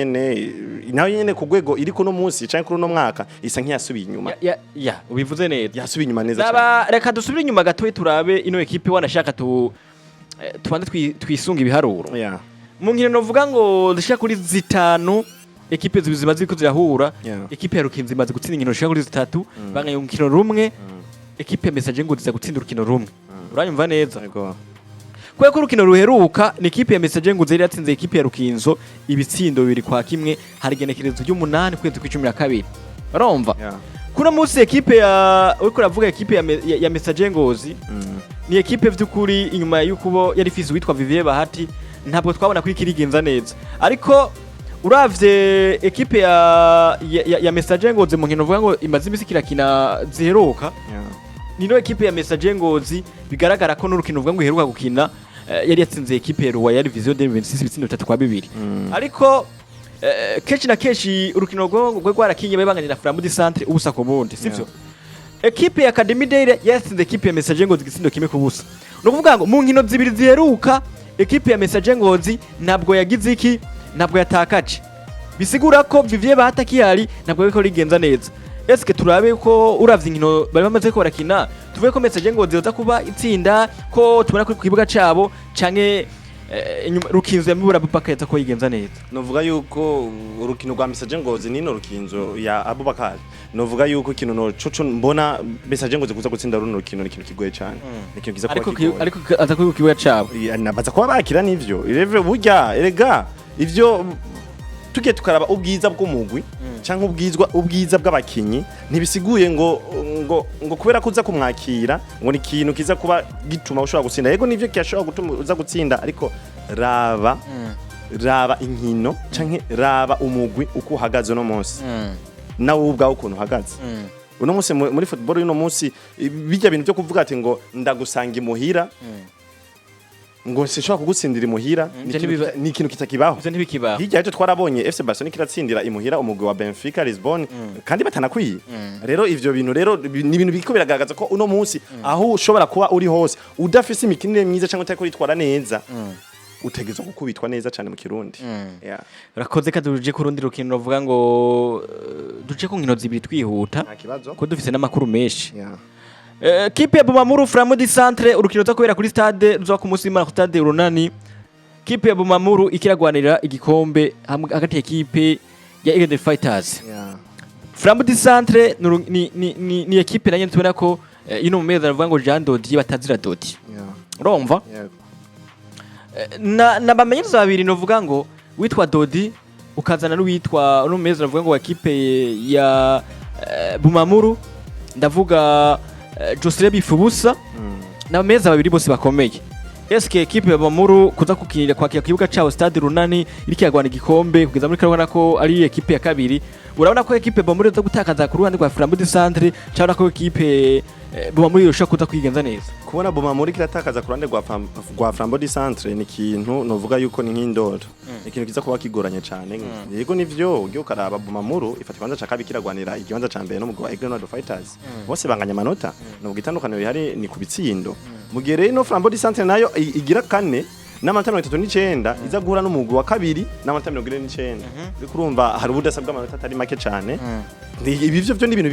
nyene ku rwego iri kuno munsi canke kuri uno mwaka isa nk'iyasubiye inyuma. Ya, ubivuze neza. Yasubiye inyuma neza cyane. Naba reka dusubire inyuma gatoyi, turabe ino ekipe, wanashaka tu tubanze twisunga ibiharuro. Mu nkino novuga ngo zishika kuri zitanu ekipe zibiri zimaze ziriko zirahura, ekipe ya Rukinzo imaze gutsinda inkino zishika kuri zitatu, banganya urukino rumwe. Ekipe ya Messager Ngozi iza gutsinda urukino rumwe. Uranyumva neza? Yego. Kubera ko urukino ruheruka ni ekipe ya Messager Ngozi yari yatsinze ekipe ya Rukinzo ibitsindo 2-1, hari igenekerezo ry'umunani kwezi kw'icumi na kabiri. Urumva? Yeah. Kuno munsi ekipe ya uriko uravuga, ekipe ya Messager Ngozi, ni ekipe vy'ukuri inyuma y'ukubo yari ifise uwitwa Vivier Bahati ntabwo twabona ko ikirigenza neza. Ariko uravye ekipe ya Messager Ngozi mu nkino uvuga ngo imaze imisi kirakina ziheruka, nino ekipe ya Messager Ngozi bigaragara ko n'urukino uvuga ngo iheruka gukina yari yatsinze ekipe ya Royal Vision 2026 ibitsindo 3-2. Ariko kenshi na kenshi urukino rwo rwarakinye banganya na Flambeau du Centre 0-0, sivyo? Ekipe ya Academy Day yatsinze ekipe ya Messager Ngozi igitsindo 1-0. Ni ukuvuga ngo mu nkino zibiri ziheruka ekipe ya Messager Ngozi ntabwo yagize iki, ntabwo yatakaje. Bisigura ko Vivier Bahati akihari ntabwo bariko rigenza neza. Eske turabe ko uravye inkino bari bamaze ko barakina, tuvuge ko Messager Ngozi yoza kuba itsinda, ko tubona ko ku kibuga cabo, canke inyuma Rukinzo ya Mibura Abubakar yaza ko yigenza neza? Novuga yuko urukino rwa Messager Ngozi nino Rukinzo ya Abubakar, novuga yuko ikintu no coco mbona Messager Ngozi kuza gutsinda runo rukino ni ikintu kigoye cyane, ni ikintu kiza kuba Ariko kigoye. Ariko aza ku kibuga cabo. Ya, nabaza kuba bakira nivyo ireve burya erega ivyo tugiye tukaraba ubwiza bw'umugwi canke ubwiza bw'abakinyi, ntibisiguye ngo kubera ko uza kumwakira ngo ni ikintu kiza kuba gituma ushobora gutsinda. Yego, nivyo kirashobora gutuma uza gutsinda, ariko raba inkino canke raba umugwi uko uhagaze uno munsi, nawe ubwawe ukuntu uhagaze uno munsi muri football y'uno munsi. Bijya bintu byo kuvuga ati ngo ndagusanga imuhira, ngo sinshobora kugutsindira imuhira, Ivyo ni ikintu kitakibaho. Ivyo ntibikibaho. Hirya y'ejo twarabonye FC Barcelona kiratsindira imuhira umugwi wa Benfica Lisbon kandi batanakwiye. Rero ivyo bintu rero ni ibintu biriko biragaragaza ko uno munsi aho ushobora kuba uri hose udafise imikinire myiza cyangwa utariko uritwara neza, utegerezwa gukubitwa neza cyane mu Kirundi. Yeah. Urakoze. Ka duje ku rundi rukino ruvuga ngo duce ku nkino zibiri twihuta, Nta kibazo. ko dufise n'amakuru menshi. Yeah. Kipe ya Bumamuru, Flambeau du Centre, urukino ruza kubera kuri stade, ruza ku munsi w'Imana ku stade Urunani. Kipe ya Bumamuru ikiragwanira igikombe hamwe hagati ya kipe ya Eagle Fighters. Flambeau du Centre ni ekipe nayo tubona ko ino mu meza bavuga ngo Jean Dodier batazira Dodi. Urumva? Yego. Na bamenyereza babiri novuga ngo witwa Dodi. Ukazana n'uwitwa n'umumenyereza avuga ngo wa ekipe ya Bumamuru, ndavuga Jocelyn Bifubusa, n'abamenyereza babiri bose bakomeye. Eske ekipe ya Bumamuru kuza kukinira kwakira ku kibuga cabo Stade Runani, iriko iragwana igikombe kugeza muri kano ko ari ekipe ya kabiri, urabona ko ekipe ya Bumamuru iza gutakaza ku ruhande rwa Flambeau du Centre, cyangwa ko ekipe Bumamuru yoshobora kuza kwigenza neza? Kubona Bumamuru kiratakaza ku ruhande rwa Flambeau du Centre ni ikintu novuga yuko ni nk'indoto, ni ikintu kiza kuba kigoranye cyane. Yego nivyo, ugiye ukaraba Bumamuru ifata ikibanza ca kabiri kiragwanira ikibanza ca mbere n'umugwi wa Aigle Noir Fighters, bose banganya amanota. Novuga itandukaniro rihari ni ku bitsindo, mu gihe rero ino Flambeau du Centre nayo igira kane n'amanota 39, iza guhura n'umugwi wa kabiri n'amanota 49. Uriko urumva hari ubudasa bw'amanota atari make cyane. Ibi vyo ni ibintu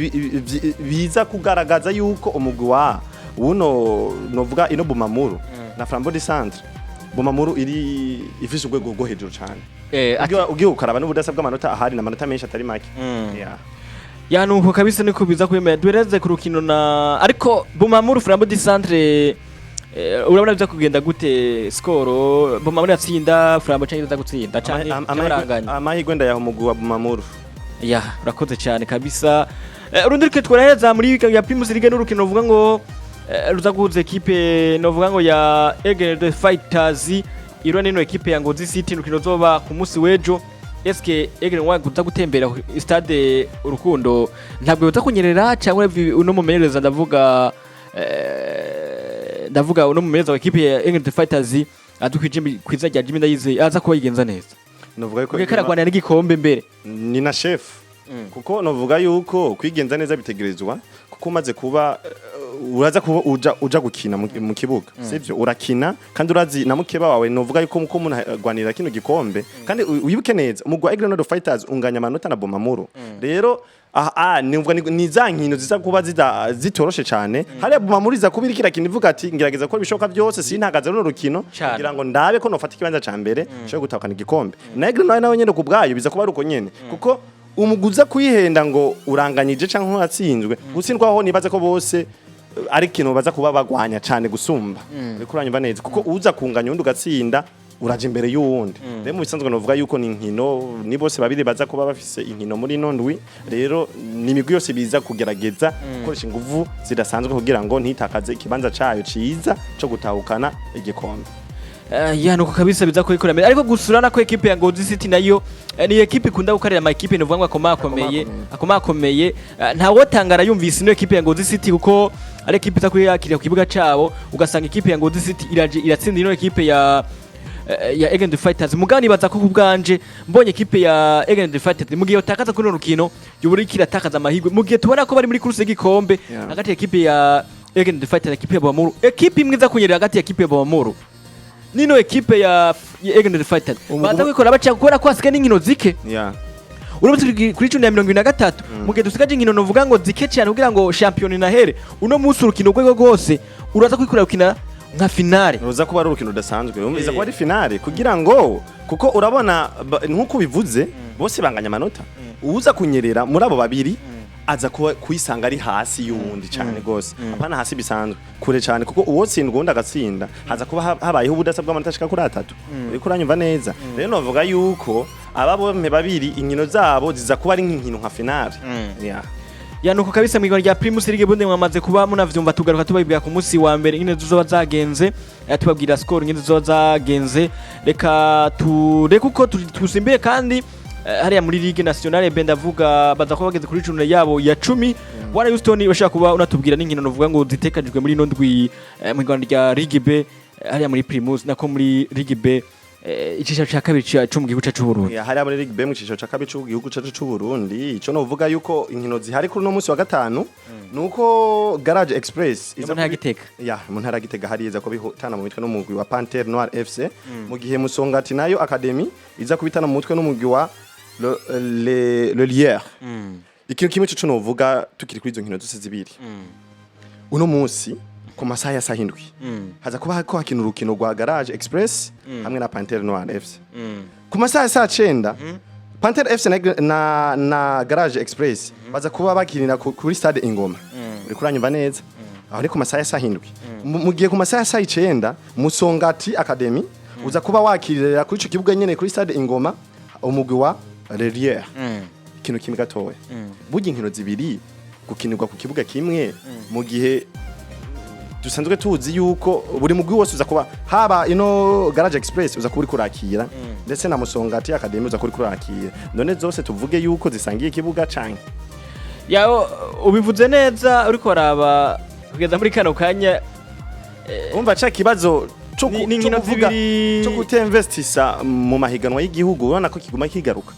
biza kugaragaza yuko umugwi wa uno, novuga ino Bumamuru na Flambeau du Centre, Bumamuru iri ifise urwego rwo hejuru cyane. Ugiye ukaraba n'ubudasa bw'amanota ahari, n'amanota menshi atari make. Yeah. Ya, nuko kabisa niko biza kwemera. Duhereze ku rukino na ariko Bumamuru Flambeau du Centre, urabona biza kugenda gute? Score, Bumamuru yatsinda Flambeau canke iza gutsinda canke baranganya? Amahirwe ndayaha umugwi wa Bumamuru. Ya, urakoze cyane kabisa. Urundi rukino twohereza muri weekend ya Primus League n'urukino ruvuga ngo ruza guhuza ekipe novuga ngo ya Aigle Fighters iro nino ekipe ya Ngozi City, urukino ruzoba ku munsi w'ejo. Eske Aigle Noir kuza gutembera ku stade Urukundo ntabwo yoza kunyerera, cyangwa uno mumenyereza, ndavuga uno mumenyereza wa ekipe ya Aigle Fighters adukwije kwiza rya Jimmy Ndayizeye aza kuba yigenza neza? Novuga yuko kuko karagwanira n'igikombe mbere. Ni na chef, kuko novuga yuko kwigenza neza bitegerezwa, kuko umaze kuba uraza kuba uja gukina mu kibuga, sivyo? Urakina kandi urazi na mukeba wawe. Novuga yuko muko umuntu agwanira kino gikombe, kandi wibuke neza umugwi wa Aigle Noir Fighters unganya amanota na Bumamuru. Rero aha nivuga ni za nkino ziza kuba zitoroshe cyane. Hariya Bumamuru iza kuba iriko irakina ivuga ati: "Ngerageza gukora ibishoboka byose sintagaze runo rukino Cane. kugira ngo ndabe ko nofata ikibanza ca mbere nshobore gutahukana igikombe." Na Aigle Noir nawe nyene ku bwayo biza kuba ari uko nyene, kuko umuguza kuyihenda ngo uranganyije canke uratsinzwe, gutsindwa ho nibaza ko bose ari ikintu baza kuba bagwanya cane gusumba. Uriko uranyumva neza? Kuko uza kunganya undi ugatsinda, uraja imbere y'uwundi. Rero mu bisanzwe novuga yuko ni inkino, ni bose babiri baza kuba bafise inkino muri ino ndwi. Rero ni imigwi yose biza kugerageza gukoresha inguvu zidasanzwe kugira ngo ntitakaze ikibanza cayo ciza co gutahukana igikombe. Ya, nuko kabisa biza kubikora mbere, ariko gusura nako ekipe ya Ngozi City nayo ni ekipe ikunda gukarira ama ekipe novuga ngo akomakomeye akomakomeye. Ntawotangara yumvise ino ekipe ya Ngozi City, kuko ari ekipe iza kuyakirira ku kibuga cabo, ugasanga ekipe ya Ngozi City iraje iratsinda ino ekipe ya Aigle Fighters. Mugani baza ko kubwanje mbonye ekipe ya Aigle Fighters mu gihe utakaza kuri runo rukino yuburi kiratakaza amahirwe, mu gihe tubona ko bari muri course y'igikombe hagati ya ekipe ya Aigle Fighters na ekipe ya Bumamuru. Ekipe imwe iza kunyerera hagati ya ekipe ya Bumamuru nino ekipe ya Aigle Fighters baza kwikora baca kubera ko hasigaye n'inkino zike. Uramutse uri kuri 10 ya 23, mu gihe dusigaje inkino novuga ngo zike cyane kugira ngo shampiyona inahere, uno munsi urukino urwego rwose uraza kwikorera gukina nka finale. Ruza kuba ari urukino rudasanzwe, iza kuba ari finale kugira ngo, kuko urabona nk'uko ubivuze, bose banganya amanota. Uza kunyerera muri abo babiri aza kuba kuyisanga ari hasi y'uwundi cyane gose, apana hasi bisanzwe, kure cyane, kuko uwotsindwa uwundi agatsinda haza kuba habayeho ubudasa bw'amanota ashika kuri 3. Uriko uranyumva neza? Rero novuga yuko aba bompe babiri inkino zabo ziza kuba ari nk'inkino nka finale. Yeah. Ya, nuko kabisa mwigwa rya Primus League bundi mwamaze kuba munavyumva, tugaruka tubabwira ku munsi wa mbere ingene zizoba zagenze, tubabwira score ingene zizoba zagenze. Reka tureke uko tusimbire kandi hariya muri Ligue Nationale B, ndavuga baza kuba bageze kuri journée yabo ya 10. Bwana Houston, bashaka kuba unatubwira n'inkino novuga ngo zitekanijwe muri ino ndwi mu igwana rya Ligue B, hariya muri Primus nako muri Ligue B, icicaro ca kabiri co mu gihugu cacu c'Uburundi. Ya, hariya muri Ligue B mu cicaro ca kabiri c'gihugu cacu c'u Burundi, ico novuga yuko inkino zihari kuri uno munsi wa gatanu nuko Garage Express Mu ntara ya Gitega. Ya, mu ntara ya Gitega hariya iza kubitana mu mitwe n'umugwi wa Panthère Noire FC, mu gihe Musongati nayo Academy iza kubitana mu mutwe n'umugwi wa le Lier. Ikintu kimwe cyo novuga tukiri kuri izo nkino zose zibiri, uno munsi ku masaha ya saa 7 haza kuba hako hakina urukino rwa Garage Express hamwe na Panthère Noire FC. Ku masaha ya saa 9 Panthère FC na Garage Express baza kuba bakinira kuri stade Ingoma. Uriko uranyumva neza? Aho ni ku masaha ya saa 7. Mu gihe ku masaha ya saa 9 Musongati Academy uza kuba wakirira kuri ico kibuga nyene kuri stade Ingoma umugwi wa Relier, ikintu kimwe gatoya, burya inkino zibiri gukinirwa ku kibuga kimwe, mu gihe dusanzwe tuzi yuko buri mugwi wose uza kuba, haba ino Garage Express uza kuba uri kurakira, ndetse na Musongati Academy uza kuba uri kurakira, none zose tuvuge yuko zisangiye ikibuga canke? Ya, ubivuze neza. Uriko waraba kugeza muri kano kanya, Umva, ca kibazo co ni inkino co kuvuga zibiri co kutinvestisa mu mahiganwa y'igihugu, urabona ko kiguma kigaruka.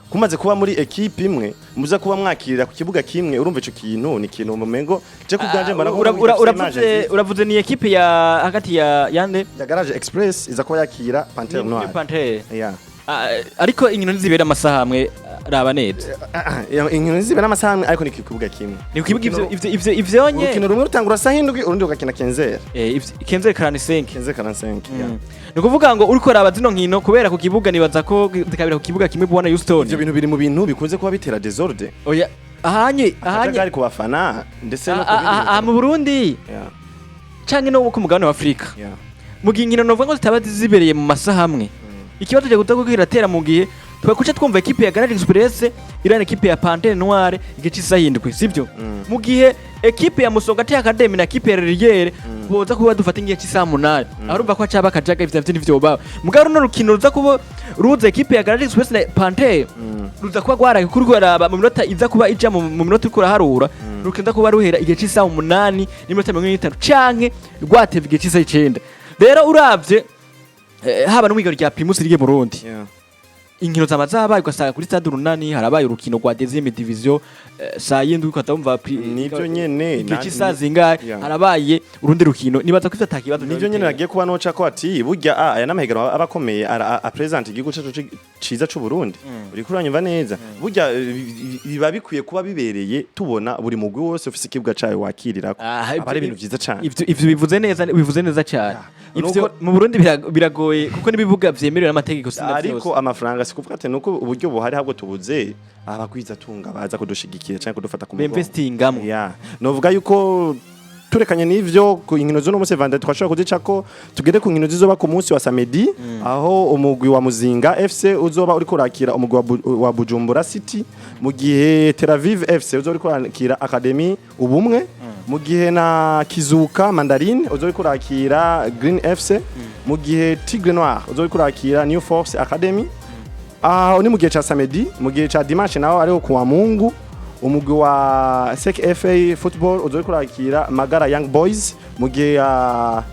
Kumaze kuba muri ekipe imwe, muza kuba mwakirira ku kibuga kimwe, urumva ico kintu ni ikintu mumengo je kubwanje mbona ko gifise image Uravuze nziza. Uravuze ni ekipe ya hagati ya yande? Ya Garage Express iza kuba yakira Panthère Ni Noire. Panthère. Yeah. Ah, ariko inkino ntizibera amasaha amwe, raba neza. Inkino zibera amasaha amwe, ariko ni ku kibuga kimwe. Ni ku kibuga ivyo ivyonye. Urukino rumwe rutangura saha 7, urundi rugakina 15h. 15 45. 15h45, yeah. Ni ukuvuga ngo uriko raba zino nkino kubera ku kibuga, nibaza ko zikabera ku kibuga kimwe, bwana Houston. Ivyo bintu biri mu bintu bikunze kuba bitera désordre, Oya, ahanye ahanye akajagari ku bafana ndetse no ku bindi bintu. Mu Burundi canke no ku mugabane wa Afrika, mu gihe inkino novuga ngo zitaba zibereye mu masaha amwe, ikibazo cyo kuza kiratera mu gihe twakuca twumva ekipe ya Garage Express irana ekipe ya Panthère Noire igice cy'isaha 7, sibyo? Mu gihe ekipe ya Musongati Academy na ekipe ya Ririere boza kuba dufata igihe cy'isaha 8, aho urumva ko hacaba akajaga, ivyo navyo ntivyoba. Mugabo runo rukino ruza kuba ruza ekipe ya Garage Express na Panthère ruza kuba rwaraye kuri rwaraba mu minota iza kuba ija mu minota uriko uraharura, rukinza kuba ruhera igihe cy'isaha 8:45 canke rwatevye igihe cy'isaha 9. Rero uravye, haba no mwigaro rya Primus League Burundi, inkino zama zabaye, ugasanga kuri stade Urunani harabaye urukino rwa deuxième division saa 7, ukahita wumva Nivyo nyene, igihe cy'isaha zingahe harabaye urundi rukino. Nibaza ko ivyo ata kibazo. Nivyo nyene nagiye kuba noca ko ati burya aya n'amahiganwa aba akomeye, apresente igihugu cacu ciza c'u Burundi. Uriko uranyumva neza? Burya biba bikwiye kuba bibereye tubona buri mugwi wose ufise ikibuga cayo wakirirako, aba ari ibintu vyiza cane. Ivyo bivuze neza cyane. Ivyo mu Burundi biragoye kuko n'ibibuga vyemerewe n'amategeko sina Ariko vyose. amafaranga, si kuvuga ati nuko uburyo buhari, ahubwo tubuze abagwiza tunga baza kudushigikira canke kudufata ku mugongo. Bemvestingamwo. Yeah. Novuga yuko turekanye n'ivyo ku inkino z'uno munsi vendredi twashobora kuzicako, tugere ku nkino zizoba ku munsi wa samedi, aho umugwi wa Muzinga FC uzoba uriko urakira umugwi wa Bujumbura City, mu gihe Tel Aviv FC uzoba uriko urakira Academy Ubumwe, mu gihe na Kizuka Mandarine uzoba uriko urakira Green FC, mu gihe Tigre Noir uzoba uriko urakira New Force Academy. Aho ni mu gihe ca samedi. Mu gihe ca dimanche naho, ariho kuwa Mungu, umugwi wa SEC FA Football uzoba uriko urakira Magara Young Boys, mu gihe ya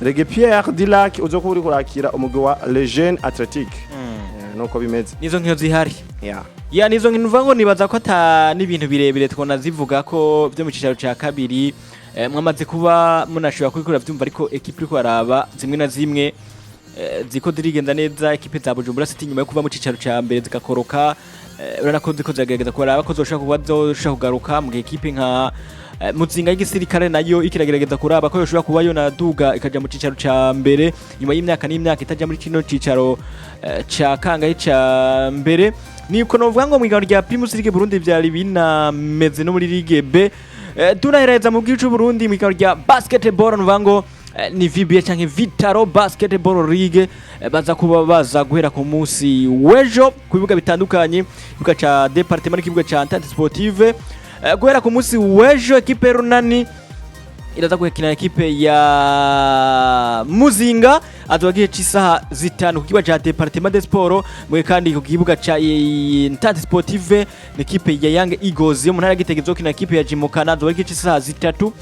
Rege Pierre Dilac uzoba uriko urakira umugwi wa Lejeune Athletic. Nuko bimeze. Nizo nkino zihari. Yeah. Ya, nizo nkino uvuga ngo nibaza ko ata n'ibintu birebire twona zivuga ko byo mu cicaro ca kabiri, mwamaze kuba munashobora kubikora vyumva, ariko ekipe iriko araba zimwe na zimwe ziko zirigenza neza. Ekipe za Bujumbura City nyuma yo kuva mu cicaro ca mbere zigakoroka, urabona ko ziko ziragerageza kuraba ko zoshobora kuba zoshobora kugaruka, mu gihe ekipe nka Muzinga y'igisirikare nayo ikiragerageza kuraba ko yoshobora kuba yonaduga ikaja mu cicaro ca mbere nyuma y'imyaka n'imyaka itaja muri kino cicaro ca kangahe ca mbere. Niko novuga ngo mwigano rya Primus League Burundi vyari binameze no muri Ligue B. Tunahereza mu gihugu c'u Burundi mwigano rya basketball, nuvuga ngo ni VBA canke Vitaro Basketball League, baza kuba baza guhera ku munsi w'ejo ku bibuga bitandukanye, ikibuga ca département n'ikibuga ca Entente Sportive. Guhera ku munsi w'ejo, ekipe Runani iraza gukina ekipe ya Muzinga, azoba gihe c'isaha 5 ku kibuga ca Département de Sport. Mwe kandi ku kibuga ca Entente Sportive ni ekipe ya Young Eagles yo mu ntara ya Gitega izokina ekipe ya Jimukana, azoba gihe c'isaha 3.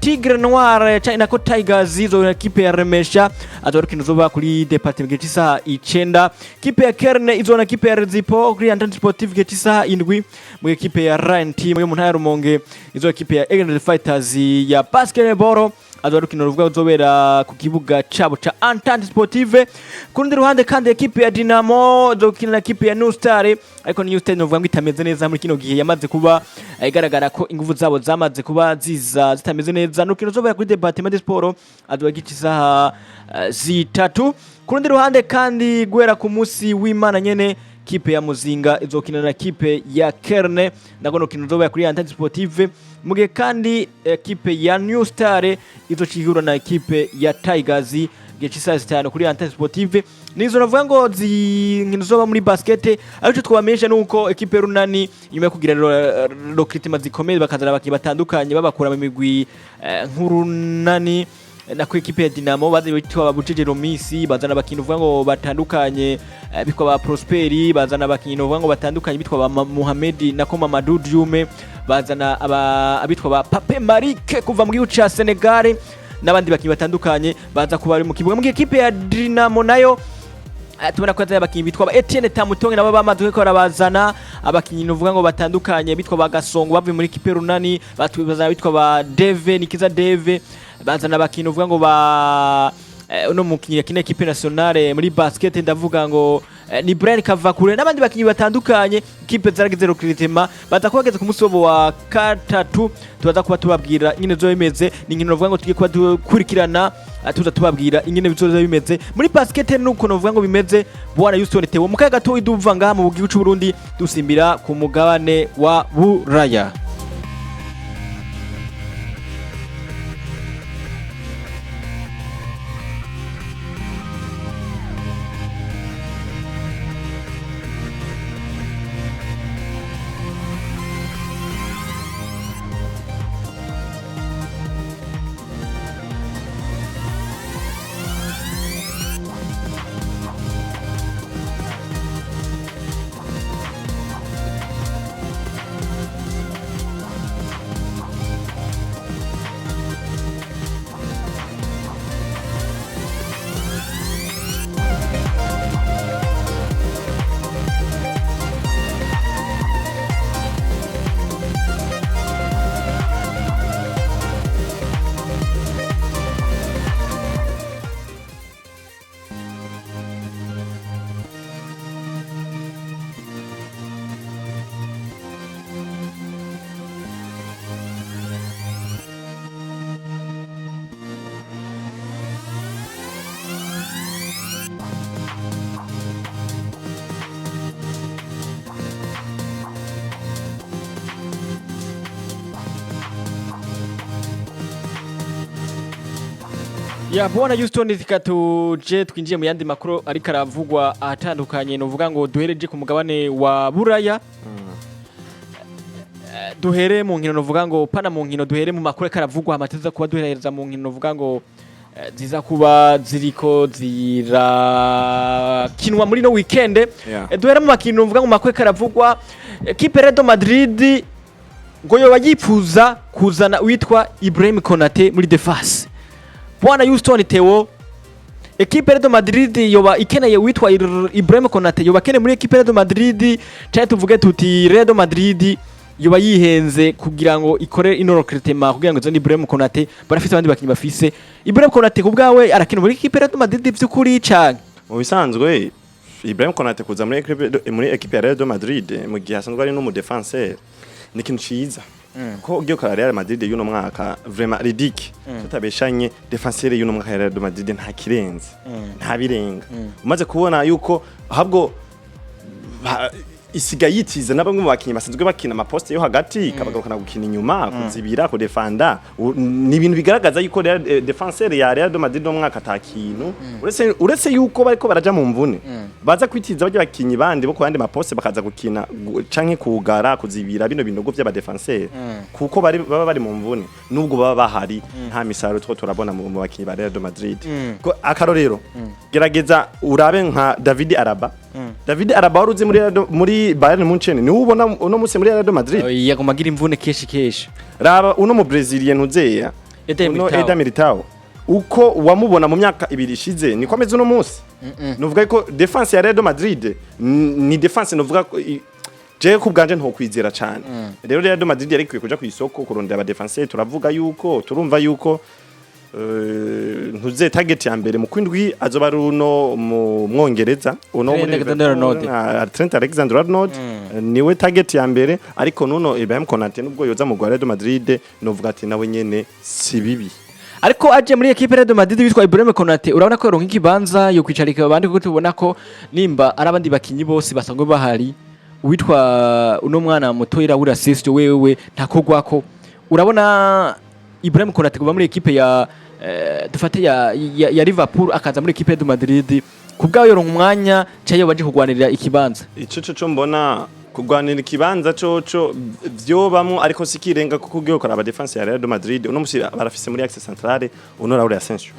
Tigre Noir ca nako Tigers izokina ekipe ya Remesha, azoba rukino zoba kuri département gihe c'isaha 9. Ekipe ya Kerne izona ekipe ya Rezipo kuri Entente Sportive gihe c'isaha 7, mu ekipe ya Ryan Team yo mu ntara ya Rumonge izo ekipe ya Eagles Fighters ya basketball, azoba rukino ruvuga ruzobera ku kibuga cabo ca Entente Sportive. Ku rundi ruhande kandi, ekipe ya Dinamo izokina na ekipe ya New Star, ariko New Star novuga ngo itameze neza muri kino gihe, yamaze kuba igaragara ko inguvu zabo zamaze kuba ziza zitameze neza. N'urukino ruzobera kuri Département de Sport, azoba gica isaha 3. Ku rundi ruhande kandi, guhera ku munsi w'Imana nyene, kipe ya Muzinga izokina na kipe ya Kerne, nako nukino ruzobera kuri Entente Sportive, mu gihe kandi ekipe ya New Star izocihura na ekipe ya Tigers. Igihe cy'isaha 5 kuri Antenne Sportive. Nizo navuga ngo zinkino zoba muri basket, ariko twabamenyesha nuko ekipe y'Urunani nyuma yo kugira recruitment zikomeye, bakazana abakinyi batandukanye babakura mu migwi nk'Urunani na ku ekipe ya Dinamo, baze bitwa babujeje Romisi, bazana abakinyi uvuga ngo batandukanye bitwa ba Prosperi, bazana abakinyi uvuga ngo batandukanye bitwa ba Mohamed na ko Mamadou Djume, bazana abitwa ba Pape Marike kuva mu gihugu ca Senegal n'abandi bakinyi batandukanye baza kuba bari mu kibuga. Mu gihe ekipe ya Dinamo nayo tubona ko yazanye abakinyi bitwa ba Etienne Tamutonge, nabo bamaze ko barabazana abakinyi nuvuga ngo batandukanye bitwa ba Gasongo bavuye muri ekipe Runani, bazana bitwa ba Deve Nikiza Deve, bazana abakinyi uvuga ngo ba uno mukinyi yakina ekipe nationale muri basket, ndavuga ngo ni Brian Kavakure n'abandi bakinyi batandukanye. Ekipe zaragize recruitment, baza kuba bageze ku munsi wabo wa gatatu, tubaza kuba tubabwira ingene bizoba bimeze. Ni inkino bavuga ngo tugiye kuba dukurikirana, tuza tubabwira ingene bizoba bimeze muri basket nuko novuga ngo bimeze. Bwana Houston Theo, mu kaga gato iduva ngaha mu gihugu c'u Burundi dusimbira ku mugabane wa Buraya. Ya bwana Houston, reka tuje twinjiye mu yandi makuru ariko aravugwa ahatandukanye. Novuga ngo duhereje ku mugabane wa Buraya. Duhere mu nkino, novuga ngo pana mu nkino, duhere mu makuru ariko aravugwa, amateza kuba duhereza mu nkino, novuga ngo ziza kuba ziriko zirakinwa muri no weekend. Duhere mu makino, novuga ngo makuru ariko aravugwa, ekipe Real Madrid ngo yoba yipfuza kuzana uwitwa Ibrahim Konate muri defense. Bwana Houston Theo, ekipe Real Madrid yoba ikeneye uwitwa Ibrahim Konate, yoba akeneye muri ekipe Real Madrid, cyangwa tuvuge tuti Real Madrid yoba yihenze kugira ngo ikore ino recruitment kugira ngo izane Ibrahim Konate? Barafite abandi bakinyi bafise. Ibrahim Konate ku bwawe arakina muri ekipe Real Madrid by'ukuri canke? Mu bisanzwe Ibrahim Konate kuza muri equipe ya Real Madrid mu gihe asanzwe ari n'umu défenseur ni ikintu ciza, ko ugiye kwa Real Madrid y'uno mwaka, vraiment ridicule, tutabeshanye, défenseur y'uno mwaka ya Real Madrid nta kirenze, nta birenga. Umaze kubona yuko ahubwo isigaye yitiza na bamwe mu bakinyi basanzwe bakina ama poste yo hagati, ikabagarukana gukina inyuma, kuzibira, kudefanda. Ni ibintu bigaragaza yuko défenseur ya Real de Madrid no mwaka ata kintu, uretse yuko bariko baraja mu mvune, baza kwitiza bajya bakinyi bandi bo ku yandi ma poste bakaza gukina canke kugara, kuzibira bino binogo by'aba défenseur, kuko bari baba bari mu mvune. Nubwo baba bahari, nta misaruro two turabona mu bakinyi ba Real de Madrid. Ko akarorero, gerageza urabe nka David Alaba. David Alaba wari uzi muri Bayern Munchen, niwe ubona uno munsi muri Real de Madrid. Yaguma agira imvune kenshi kenshi. Raba uno mu Brazilian ntuzeya Eder uno Militao. Eder Militao, uko wamubona mu myaka 2 ishize niko ameze uno munsi. Nuvuga ko défense ya Real Madrid ni défense nuvuga ko jewe ku bwanje ntokwizera cyane. Rero Real Madrid yari ikwiye kuja ku isoko kurondera aba défenseur. Turavuga yuko, turumva yuko ntuze target ya mbere mu kwindwi azoba ari uno mu Mwongereza uno Trent muri Alexander-Arnold. Trent Alexander-Arnold niwe target ya mbere, ariko nuno Ibrahim Konate nubwo yoza mu Real Madrid, novuga ati nawe nyene si bibi. Ariko aje muri ekipe Real Madrid witwa Ibrahim Konate, urabona ko yoronka ikibanza yo kwicarika abandi, kuko tubona ko nimba ari abandi bakinyi bose basanzwe bahari, uwitwa uno mwana muto Raul Asensio wewe ntakogwako. Urabona Ibrahim Konate kuva muri ekipe ya dufate ya Liverpool akaza muri ekipe de Madrid, kubwawe yoronka umwanya cayo baje kugwanirira ikibanza? Ico co mbona kugwanira ikibanza coco vyobamwo, ariko sikirenga, kuko ugiye kuraba défense ya Real de Madrid uno musi, barafise muri axe centrale uno Raul Asensio,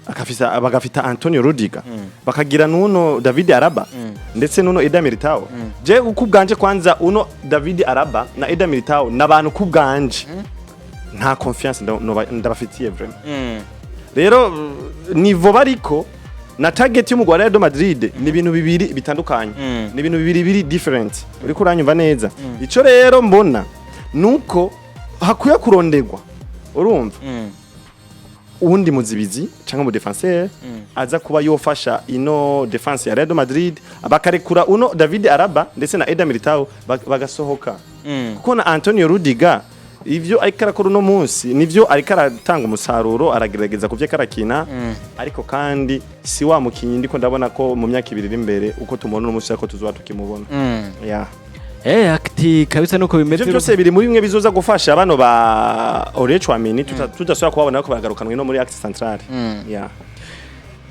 akafisa bagafita Antonio Rudiger, bakagira nuno David Alaba ndetse nuno Eder Militao. Je uko ubwanje, kwanza uno David Alaba na Eder Militao n'abantu kubwanje nta confiance ndabafitiye vraiment. Rero niveau bariko na target y'umugwi wa Real de Madrid ni ibintu bibiri bitandukanye, ni ibintu bibiri biri different. Uriko uranyumva neza? Ico rero mbona nuko hakwiye kurondegwa, urumva, uwundi muzibizi cyangwa mu défenseur aza kuba yofasha ino défense ya Real de Madrid, bakarekura uno David Alaba ndetse na Eder Militao bagasohoka, kuko na Antonio Rudiger ivyo ariko arakora uno munsi nivyo ariko aratanga umusaruro, aragerageza kuvyo arakina, ariko kandi si wa mukinyi ndiko ndabona ko mu myaka 2 iri imbere uko tumubona uno munsi ariko tuzoba tukimubona, yeah. Akti kabisa nuko bimeze. Ivyo byose biri muri bimwe bizoza gufasha bano ba Aurelien Tchouameni tudasubira kubabona ko baragarukanwe no muri axe centrale, yeah.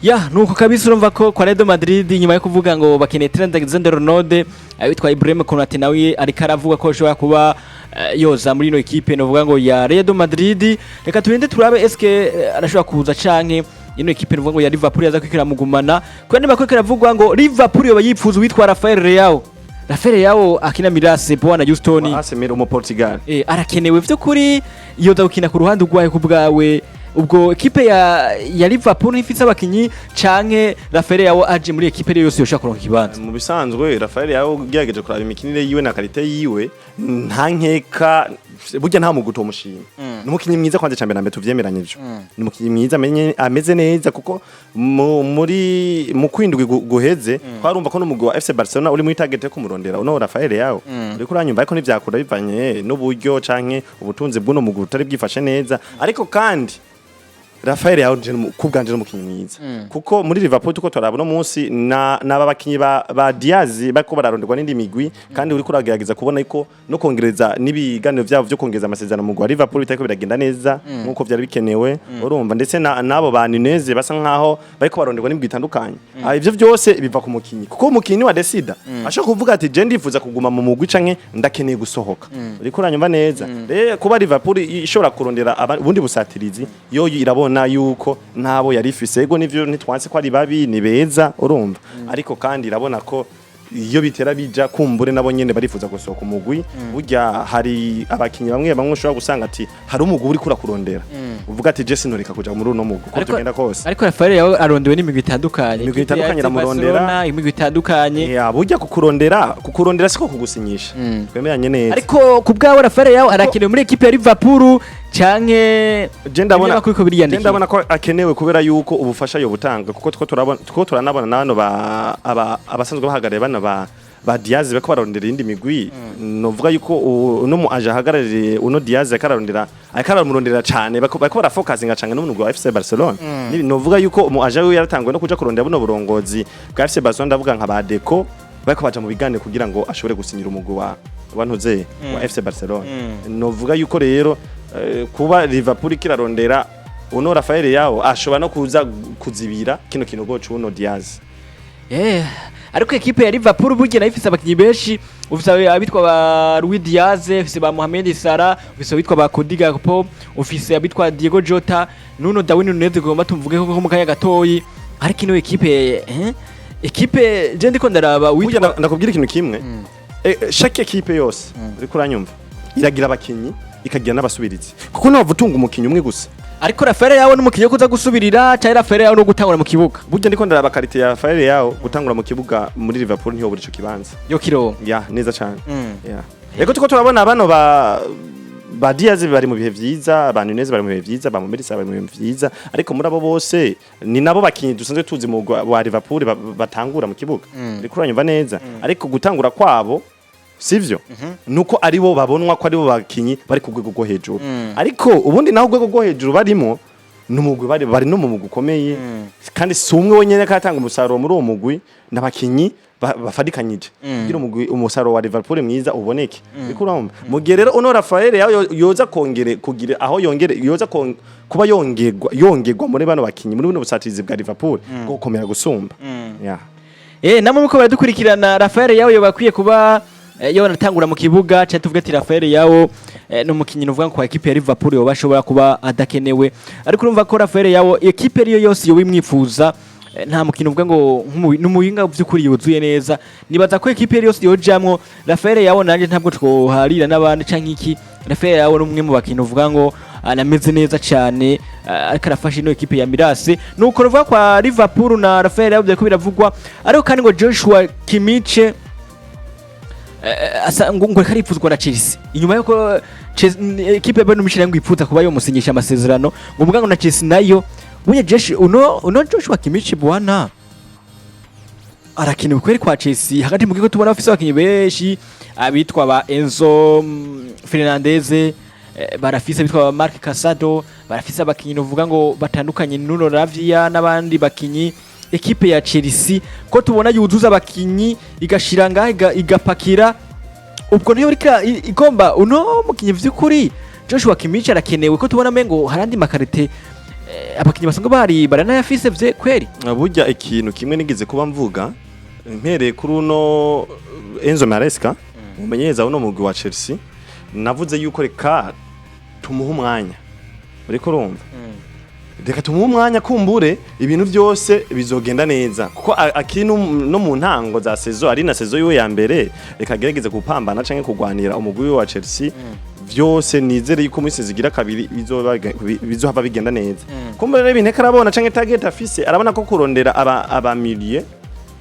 Ya, nuko kabisa, urumva ko kwa Real Madrid nyuma yo kuvuga ngo bakeneye Trent Alexander-Arnold, witwa Ibrahim Konate nawe ariko aravuga ko ashobora kuba yoza muri ino ekipe novuga ngo ya Real Madrid. Reka turinde turabe eske arashobora kuza canke ino ekipe novuga ngo ya Liverpool yaza kwikira mugumana, kuko niba ko kiravugwa ngo Liverpool yoba yipfuza uwitwa Rafael Leao. Rafael Leao akina Milan, bwana Houston. AC Milan mu Portugal. Arakenewe vy'ukuri? Yoza gukina ku ruhande urwaye ku bwawe, ubwo ekipe ya Liverpool ntifise abakinyi, canke Rafael Leao aje muri ekipe yose yoshobora kuronka ikibanza? Mu bisanzwe Rafael Leao ugerageje kuraba imikinire yiwe na qualité yiwe, nta nkeka, burya nta muguto mushima, ni umukinyi mwiza. Kwanza cyambere na mbere tuvyemeranye ivyo, ni umukinyi mwiza ameze neza, kuko muri mu kwindwi guheze twarumva ko n'umugwi wa FC Barcelona uri muri target yo kumurondera uno Rafael Leao, uriko uranyumva? Ariko ntivyakura bivanye n'uburyo canke ubutunzi bw'uno mugwi butari bwifashe neza. Ariko kandi Rafael Leao nje kubwanje n'umukinyi mwiza, kuko muri Liverpool tuko turabona uno munsi na naba bakinyi ba Diaz bariko bararonderwa n'indi migwi, kandi uriko uragerageza kubona ko no kongereza n'ibiganiro vyabo vyo kongereza amasezerano mu wa Liverpool bitariko biragenda neza nkuko vyari bikenewe, urumva? Ndetse na nabo ba Nunez basa nkaho bariko baronderwa n'imigwi itandukanye. Ivyo vyose biva ku mukinyi, kuko umukinyi wa decida ashobora kuvuga ati: "Je ndifuza kuguma mu mugwi canke ndakeneye gusohoka." Uriko uranyumva neza? Rero kuba Liverpool ishobora kurondera ubundi busatirizi, yo irabona yuko ntabo yari ifise. Ego nivyo, ntitwanse ko ari babi, ni beza, urumva, ariko kandi irabona ko iyo bitera bija kumbure nabo nyene barifuza gusohoka umugwi. Burya hari abakinyi bamwe bamwe ushobora gusanga ati hari umugwi uri kurakurondera, uvuga ati: "Je sinoreka kuja muri uno mugwi uko tugenda kose." Ariko Rafael Leao arondewe n'imigwi itandukanye. Imigwi Ekipe ya itandukanye FC iramurondera. Barcelona, imigwi itandukanye. Ya, burya kukurondera siko kugusinyisha, twemeranye neza. Ariko ku bwawe Rafael Leao arakenewe muri ekipe ya Liverpool canke Je ndabona ibinyamakuru ko je biriyandikira? ndabona ko akenewe kubera yuko ubufasha yo butanga, kuko two turabona, two turanabona nabano ba abasanzwe bahagarariye bano ba Diaz bako barondera iyindi migwi. Novuga yuko uno mu aje ahagarariye uno Diaz akararondera, ariko aramurondera cane, bako barafocusinga cane n'umugwi wa FC Barcelona. Novuga yuko mu aje we yaratanguye no kuja kurondera buno burongozi bwa FC Barcelona, ndavuga nka ba Deco, bariko baja mu biganiro kugira ngo ashobore gusinyira umugwi wa ntuze wa FC Barcelona. Novuga yuko rero kuba Liverpool kirarondera uno Rafael Leao ashobora no kuza kuzibira kino kinogo c'uno Diaz. Ariko ekipe ya Liverpool burya nayo ifise abakinyi benshi. Ufise abitwa ba Luis Diaz, ufise ba Mohamed Salah, ufise abitwa ba Cody Gakpo, ufise abitwa Diego Jota, nuno Darwin Nunez gomba tumvuge ko mu kanya gatoyi. Ariko ino ekipe, ekipe je ndiko ndaraba Burya witwa ndakubwira ikintu kimwe. Chaque équipe yose, uriko uranyumva, iragira abakinyi ikagira n'abasubirizi, kuko ntiwava utunga umukinyi umwe gusa. Ariko Rafael Leao n'umukinyi wo kuza gusubirira canke Rafael Leao no gutangura mu kibuga? Burya ndiko ndaraba qualité ya Rafael Leao, gutangura mu kibuga muri Liverpool ntiyobura ico kibanza. Yo kirongo. Ya, neza cane. Ya, ego tuko turabona bano ba Diaz bari mu bihe vyiza, ba Nunez bari mu bihe vyiza, ba Mohamed Salah bari mu bihe vyiza, ariko muri abo bose ni nabo bakinyi dusanzwe tuzi mu wa Liverpool batangura mu kibuga. Uriko uranyumva neza? Ariko gutangura kwabo sivyo nuko aribo babonwa ko aribo bakinyi bari ku rwego rwo hejuru. Ariko ubundi naho urwego rwo hejuru barimo n'umugwi bari no mu mugwi ukomeye, kandi si umwe wenyene katanga umusaruro muri uwo mugwi, n'abakinyi. bafadikanyije kugira umusaruro wa Liverpool mwiza uboneke. Uriko urumva, mu gihe rero uno Rafael Leao yoza kongere kugira aho yongere yoza kuba yongerwa muri bano bakinyi, muri buno busatirizi bwa Liverpool bwo gukomera gusumba, yeah. Namwe muko baradukurikirana, Rafael Leao bakwiye kuba yo natangura mu kibuga, cyangwa tuvuge ati Rafael Leao ni umukinyi uvuga ngo kwa ekipe ya Liverpool yoba ashobora kuba adakenewe, ariko urumva ko Rafael Leao ekipe ariyo yose yoba imwifuza. Nta mukino uvuga ngo n'umuhinga by'ukuri yuzuye neza. Nibaza ko ekipe yari yose yojamwo Rafael Leao, nanje ntabwo twoharira n'abandi canke iki. Rafael Leao ni umwe mu bakinyi uvuga ngo anameze neza cyane, ariko arafasha ino ekipe ya Milan. Nuko ruvuga kwa Liverpool na Rafael Leao byariko biravugwa, ariko kandi ngo Joshua Kimmich asa ngo reka aripfuzwa na Chelsea inyuma yuko ekipe ya Bayern Munich ngo ipfuza kuba yomusinyisha amasezerano, ngo mugango na Chelsea nayo bunye Josh uno Joshua Kimmich bwana arakenewe kweri kwa Chelsea. Hagati mu gihe tubona bafise abakinyi benshi abitwa ba Enzo Fernandez, barafise abitwa ba Marc Casado, barafise abakinyi uvuga ngo batandukanye, Nuno Lavia n'abandi bakinyi. Ekipe ya Chelsea ko tubona yuzuza abakinyi igashira ngaha igapakira, ubwo niyo rika igomba uno mukinyi vy'ukuri Joshua Kimmich arakenewe, ko tubona mengo harandi makarite, abakinyi basanzwe bari baranayafise vye kweri. Burya ikintu kimwe nigeze kuba mvuga mpereye kuri uno Enzo Maresca, umumenyereza uno mugwi wa Chelsea, navuze yuko reka tumuhe umwanya. Uriko urumva, reka tumuhe umwanya, kumbure ibintu byose bizogenda neza, kuko akiri no mu ntango za saison, ari na saison yiwe ya mbere. Reka agerageze gupambana canke kugwanira umugwi wiwe wa Chelsea. Vyose nizere yuko muri zigira kabiri bizohava bigenda neza. Kumbure rero ibintu arabona canke target afise, arabona ko kurondera aba milieu,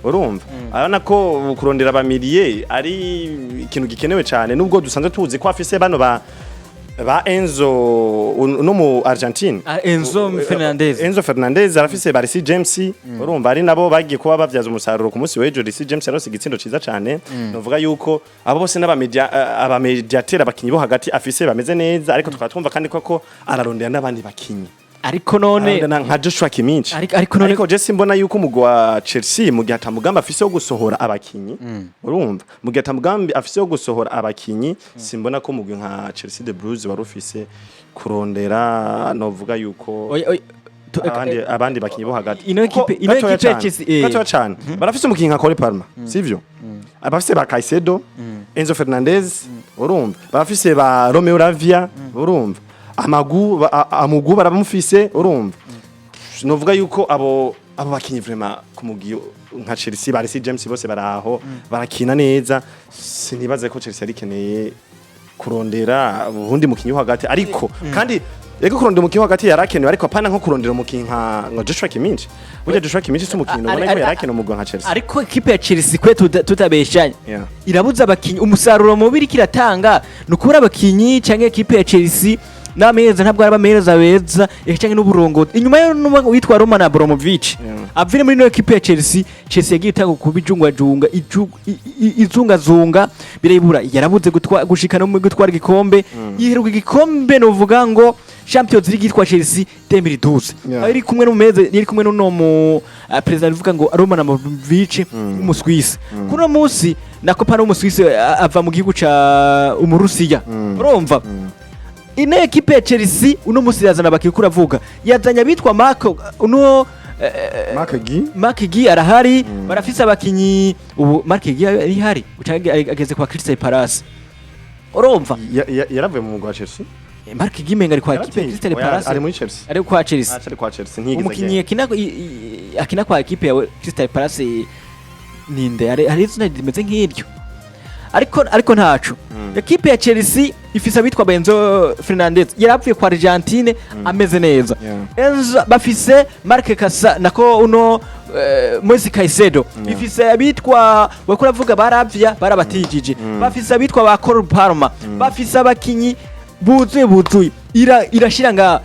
urumva, arabona ko kurondera aba milieu ari ikintu gikenewe cyane, nubwo dusanzwe tuzi ko afise bano ba Enzo no mu Argentine. Ah, Enzo Fernandez. Enzo Fernandez, arafise ba Reece James, urumva ari nabo bagiye kuba bavyaza umusaruro ku munsi w'ejo. Reece James yarose igitsindo ciza cane. Novuga yuko abo bose n'aba media, aba mediateur, abakinyi bo hagati afise bameze neza, ariko tukaba twumva kandi koko ararondera n'abandi bakinyi. Ariko none Ararondera nka Joshua Kimmich. Ariko none Ariko je simbona yuko umugwi wa Chelsea, mu gihe atamugambi afise wo gusohora abakinyi, urumva, mu gihe atamugambi afise wo gusohora abakinyi, simbona ko umugwi nka Chelsea the Blues wari ufise kurondera, novuga yuko Oya, oya, abandi bakinyi bo hagati. Ino Kuko ino gatoya ekipe ya cane, Chelsea, gatoya cane, barafise umukinyi nka Cole Palmer, sivyo? Abafise ba Caicedo, Enzo Fernandez, urumva, barafise ba Romeo Lavia, urumva, amagu amugu baramufise, urumva. Novuga yuko abo bakinyi vraiment ku mugwi nka Chelsea, ba Reece James bose baraho barakina neza. Sinibaze ko Chelsea yari ikeneye kurondera ubundi mukinyi wo hagati, ariko kandi ego kurondera umukinyi wo hagati yarakenewe, ariko apana nko kurondera umukinyi nka Joshua Kimmich. Burya Joshua Kimmich si umukinyi ubona ko yarakenewe umugwi nka Chelsea. Ariko ekipe ya Chelsea kwe tutabeshanye irabuza abakinyi umusaruro mubi iriko iratanga, ni ukubura abakinyi canke ekipe ya Chelsea n'abamenyereza ntabwo ari abamenyereza beza, canke n'uburongozi inyuma yo witwa Roman Abramovich avire muri ino ekipe ya Chelsea. Chelsea yagiye itanga kuba ijungwajunga, izungazunga birayibura, yarabuze gushika no mu gutwara igikombe. Yiheruka igikombe novuga ngo Champions League yitwa Chelsea 2012, aho iri kumwe n'umeze iri kumwe n'uno mu president uvuga ngo Roman Abramovich w'Umuswisi. Kuno munsi nako pana w'Umuswisi, ava mu gihugu ca Umurusiya. Urumva, ino ekipe ya Chelsea uno munsi irazana abakinyi, uravuga yazanye abitwa Marco uno Marc Guiu. Marc Guiu arahari. Barafise abakinyi ubu. Marc Guiu ari hari ucange ageze kwa Crystal Palace, urumva. Yaravuye mu mugwi wa Chelsea. Marc Guiu menga ari kwa ekipe ya Yarateye. Crystal Oya, Palace. ari muri Chelsea. Ari kwa Chelsea. Acari kwa Chelsea, ntiyigeze Umukinyi agenda. akina akina kwa ekipe ya Crystal Palace ninde? Hari izina rimeze nk'iryo, ariko ntaco. Ekipe ya Chelsea ifise abitwa Enzo Fernandez yarapfuye kwa Argentine ameze neza. Enzo bafise Marc Cassa nako uno Moise Caicedo. Ifise abitwa wakora avuga baravya barabatijije, bafise abitwa ba Cole Palmer, bafise abakinyi buzuye irashira nga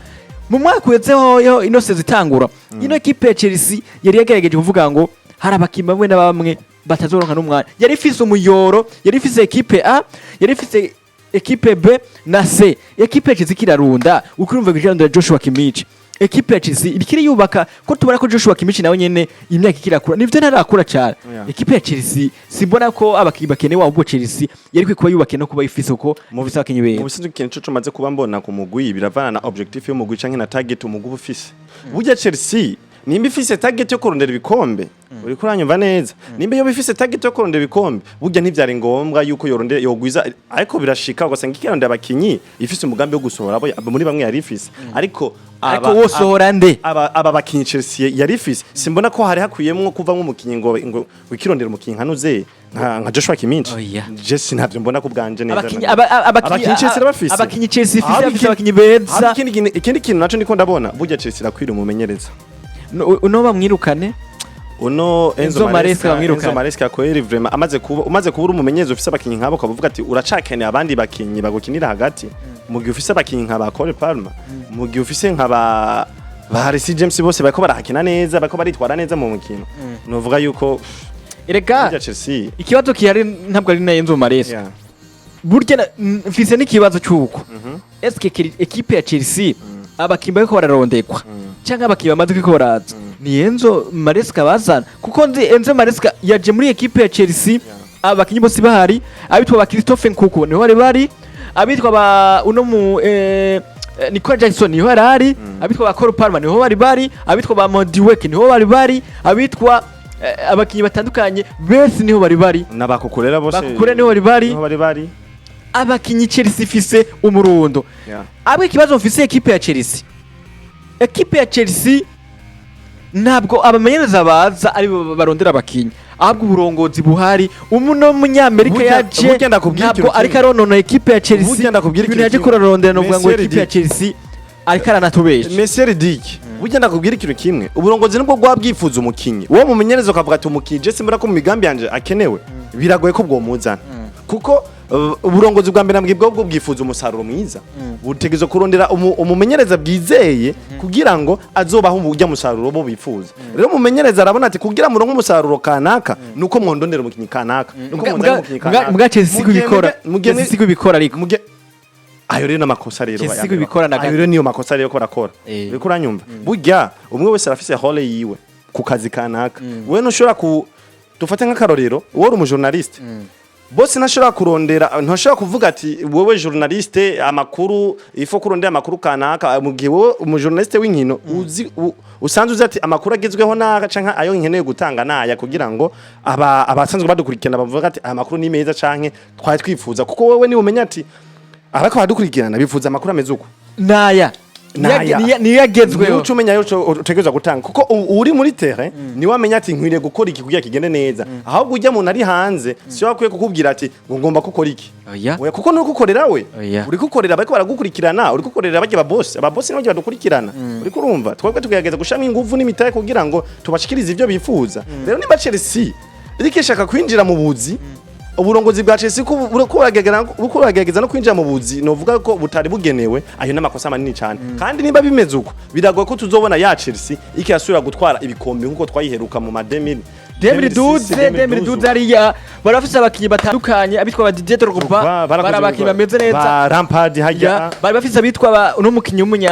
mu mwaka uhetseho yo ino saison itangura. Ino ekipe ya Chelsea yari yagerageje kuvuga ngo hari abakinyi bamwe na bamwe batazoronka n'umwanya. Yari ifise umuyoro, yari ifise ekipe A, yari ifise ekipe B na C. Ekipe ya Chelsea kirarunda ukurumva ngo irarunda Joshua Kimmich. Ekipe ya Chelsea irikiri yubaka, ko tubona ko Joshua Kimmich nawe nyene imyaka ikirakura, nivyo ntarakura cyane. Ekipe ya Chelsea simbona ko abakinyi bakenewe, ahubwo Chelsea yari kwiye kuba yubake no kuba ifise, uko ifise abakinyi Mu beza. bisanzwe, ikintu cyo tumaze kuba mbona ku mugwi biravana na objectif y'umugwi canke na target umugwi uba ufise. Burya Chelsea nimba ifise target yo kurondera ibikombe, uriko uranyumva neza, nimba yoba ifise target yo kurondera ibikombe, burya ntivyari ngombwa yuko yorondera yogwiza, ariko birashika ugasanga ikirondera abakinyi ifise umugambi wo gusohora abo muri bamwe yari ifise, ariko Ariko wosohora nde? Aba bakinyi Chelsea yari ifise, simbona ko hari hakwiyemwo kuvamwo umukinyi ngo wikirondera umukinyi nka nuze nka Joshua Kimmich. Oya. Je sinavyo mbona ku bwanje neza. Abakinyi abakinyi Abakinyi Chelsea bafise. Abakinyi Chelsea ifise, Ahubwo afise abakinyi ahubwo beza. Ikindi kintu naco ndiko ndabona, burya Chelsea irakwira umumenyereza. Uno bamwirukane. Uno Enzo Enzo Maresca Maresca. bamwirukane. Enzo Maresca kweri vraiment, amaze kuba umaze kubura umumenyereza ufise abakinyi nk'abo, ukavuga ati uracakeneye abandi bakinyi bagukinira hagati, mu gihe ufise abakinyi nka ba Cole Palmer, mu gihe ufise nka ba Reece James, bose bariko barahakina neza, bariko baritwara neza mu mukino, novuga yuko Erega burya Chelsea ikibazo kihari ntabwo ari na Enzo Maresca. Burya mfise n'ikibazo cy'uko eske ekipe ya Chelsea abakinyi bariko bararondekwa canke abakinyi bamaze kwiko baraza ni Enzo Maresca bazana, kuko nzi Enzo Maresca yaje muri ekipe ya Chelsea abakinyi bose bahari, abitwa ba Christophe Nkunku niho bari, abitwa ba uno mu Nicolas Jackson niho yari ari, abitwa ba Cole Palmer niho bari, abitwa ba Madueke niho bari, abitwa abakinyi batandukanye benshi niho bari. N'abakukurera bose. Bakukurera niho bari. Niho bari. Abakinyi Chelsea ifise umurundo. Abo ikibazo mfise ekipe ya Chelsea, ekipe ya Chelsea ntabwo abamenyereza baza ari bo barondera abakinyi, ahubwo uburongozi buhari. Umuno munyamerika yaje Burya ndakubwira ntabwo ikintu ariko kimwe. aronona ekipe ya Chelsea. Burya ndakubwira Ibintu ikintu yaje kimwe. kurarondera, novuga ngo Messi ekipe ya Dick. Chelsea ariko aranatubesha. Messi Dick, burya ndakubwira ikintu kimwe, uburongozi nibwo bwabwifuza umukinyi, uwo mumenyereza ukavuga ati umukinyi je simbura ko mu migambi yanje akenewe, biragoye ko bwomuzana, kuko uburongozi bwa mbere nabwo bwo bwifuza umusaruro mwiza, butegerezwa kurondera umumenyereza bwizeye kugira ngo azobahe urya musaruro bo bifuza. Rero umumenyereza arabona ati kugira muronke umusaruro kanaka nuko mwondondera umukinyi kanaka, nuko mwonzanira umukinyi kanaka. Mbwa Chelsea Mu gihe kubikora mu gihe Chelsea kubikora, ariko ayo rero n'amakosa rero Chelsea kubikora na ayo rero niyo makosa rero ko barakora. Uriko uranyumva, burya umwe wese arafise rôle yiwe ku kazi kanaka. Wewe ntushobora ku dufate nk'akarorero, wowe uri umujournaliste, bose ntashobora kurondera, ntashobora kuvuga ati wowe journaliste amakuru ifo kurondera amakuru kanaka, mu gihe wowe umujournaliste w'inkino uzi usanzwe uzi ati amakuru agezweho naka canke ayo nkeneye gutanga naya, kugira ngo aba abasanzwe badukurikirana bavuga ati aya makuru ni meza canke twari twifuza, kuko wowe ni umenya ati abako badukurikirana bifuza amakuru ameze uko. Naya. Naya. Niyo yagezweho. Niwe uca umenya yuco utegerezwa gutanga, kuko uri muri terrain niwe amenya ati nkwiriye gukora iki kugira kigende neza. Ahubwo ujya muntu ari hanze si we akwiye kukubwira ati ngo ngomba gukora iki. Oya. Oya, kuko nuri gukorera we, Oya. uri gukorera bariko baragukurikirana, uri gukorera barya ba boss, aba boss nibo badukurikirana, uri kurumva? Twebwe tugerageza gushiramo inguvu n'imitahe kugira ngo tubashikirize ivyo bifuza. Rero niba Chelsea iriko ishaka kwinjira mu buzi, uburongozi bwa Chelsea ko buriko buragerageza no kwinjira mu buzi, novuga ko butari bugenewe, ayo n'amakosa manini cyane. Kandi niba bimeze uko, biragoye ko tuzobona ya Chelsea ikiyasubira gutwara ibikombe nkuko twayiheruka mu ma 2000. 2012, 2012 hariya bari bafise abakinyi batandukanye, abitwa ba Didier Drogba, bari abakinyi bameze neza. Ba Lampard hajya. Ya, bari bafise abitwa ba uno mukinyi w'umunya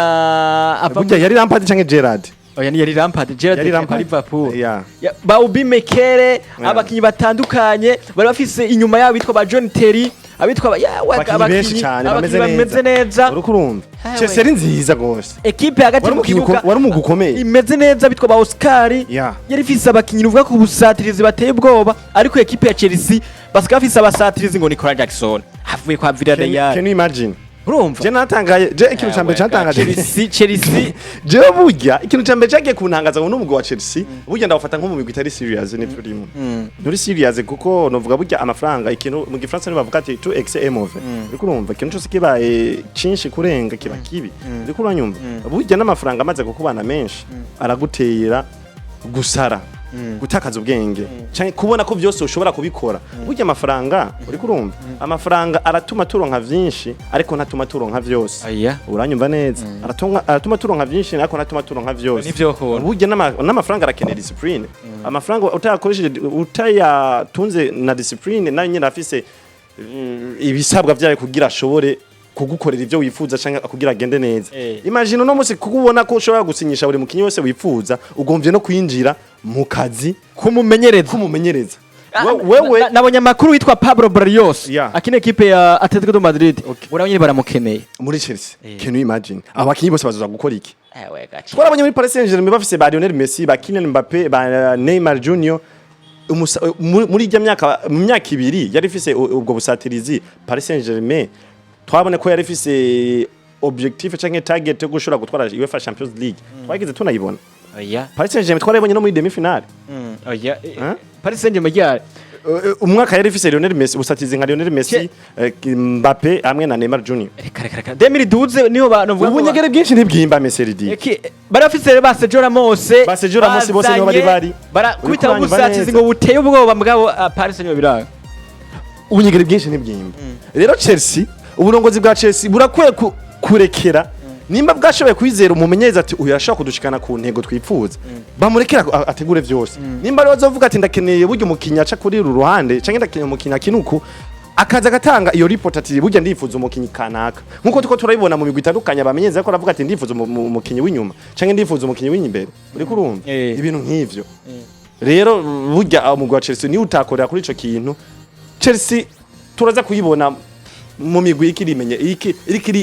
ava Burya yari Lampard canke Gerrard? Oya, ni yari Lampard, Gerrard Yari kwa Lampard. Liverpool. Ya. Ba Obi Mikel, abakinyi batandukanye bari bafise inyuma yabo abitwa ba John Terry, abitwa ba ya Abakinyi benshi cyane abakinyi bameze bameze neza. Uriko urumva, Hewe. Chelsea ari nziza gose. Ekipe hagati Wari mu umukinyi kibuga wari umugwi ukomeye. imeze neza, bitwa ba Oscar. Yari ifise abakinyi uvuga ko ubusatirizi bateye ubwoba, ariko ekipe ya Chelsea basigaye bafise abasatirizi ngo Nicolas Jackson avuye kwa Villarreal. Can you imagine? Urumva? Je natangaye, je ikintu ca mbere catangaje Chelsea. Jewe burya ikintu ca mbere cagiye kuntangaza ngo n'umugwi wa Chelsea, burya ndawufata nk'umugwi utari serious. Nivyo urimo, nturi serious, kuko novuga burya amafaranga, ikintu mu gifaransa nibo bavuga ati tout excès est mauvais. Uriko urumva, ikintu cyose kibaye cinshi kurenga kiba kibi. Uriko uranyumva? Burya n'amafaranga amaze kukubana menshi aragutera gusara, gutakaza ubwenge canke kubona ko byose ushobora kubikora. Burya amafaranga, uriko urumva, amafaranga aratuma turonka vyinshi, ariko ntatuma turonka vyose. Aya. Uranyumva neza? Aratuma turonka vyinshi, ariko ntatuma turonka vyose. Nivyo kubona. Burya n'amafaranga arakenera discipline. Amafaranga utayakoresheje, utayatunze na discipline, nayo nyine afise ibisabwa vyayo kugira ashobore. kugukorera ivyo wifuza canke kugira agende neza. Eh. Imagine uno munsi kukubona ko ushobora gusinyisha buri mukinyi wese wifuza, ugomvye no kwinjira mu kazi kumumenyereza. Kumumenyereza. Wewe Nabonye amakuru witwa Pablo Barrios akina ekipe ya Atletico de Madrid. Urabona nyine baramukeneye. Muri Chelsea. Eh. Can you imagine, abakinyi bose bazoza gukora iki? Ewe gace. Twarabonye muri Paris Saint-Germain bafise ba Lionel Messi, ba Kylian Mbappé, ba Neymar Junior. Muri ijya myaka, mu myaka 2 yari ifise ubwo busatirizi, Paris Saint-Germain twabone ko yari ifise objectif canke target yo gushobora gutwara UEFA Champions League. Twagize tunayibona. Oya. Paris Saint-Germain twarayibonye no muri demi finale. Oya. Hein? Paris Saint-Germain ryari? Umwaka yari ifise Lionel Messi, ubusatirizi nka Lionel Messi, Mbappé hamwe na Neymar Junior. Reka, reka, reka, 2012 niho ba novuga ko Ubunyegere bwinshi ntibwimba, Messi. Bari bafise ba Sergio Ramos. Ba Sergio Ramos bose niho bari bari. Barakubita Uriko uranyumva ubusatirizi neza. ngo buteye ubwoba, mugabo Paris Saint-Germain biranga. Ubunyegere bwinshi ntibwimba. Rero Chelsea, uburongozi bwa Chelsea burakwiye kurekera, nimba bwashoboye kwizera umumenyereza ati uyu arashobora kudushikana ku ntego twifuza, bamurekera ategure vyose. Nimba rero bazovuga ati ndakeneye burya umukinyi aca kuri uru ruhande, canke ndakeneye umukinyi akina uku, akaza agatanga iyo report ati burya ndifuza umukinyi kanaka, nkuko tuko turabibona mu migwi itandukanye, abamenyereza ko aravuga ati ndifuza umukinyi w'inyuma canke ndifuza umukinyi w'imbere, uriko urumva? Eh. Ibintu nk'ivyo rero, burya umugwi wa Chelsea niwe utakorera kuri ico kintu. Chelsea turaza kuyibona mu migwi ikirimenye iki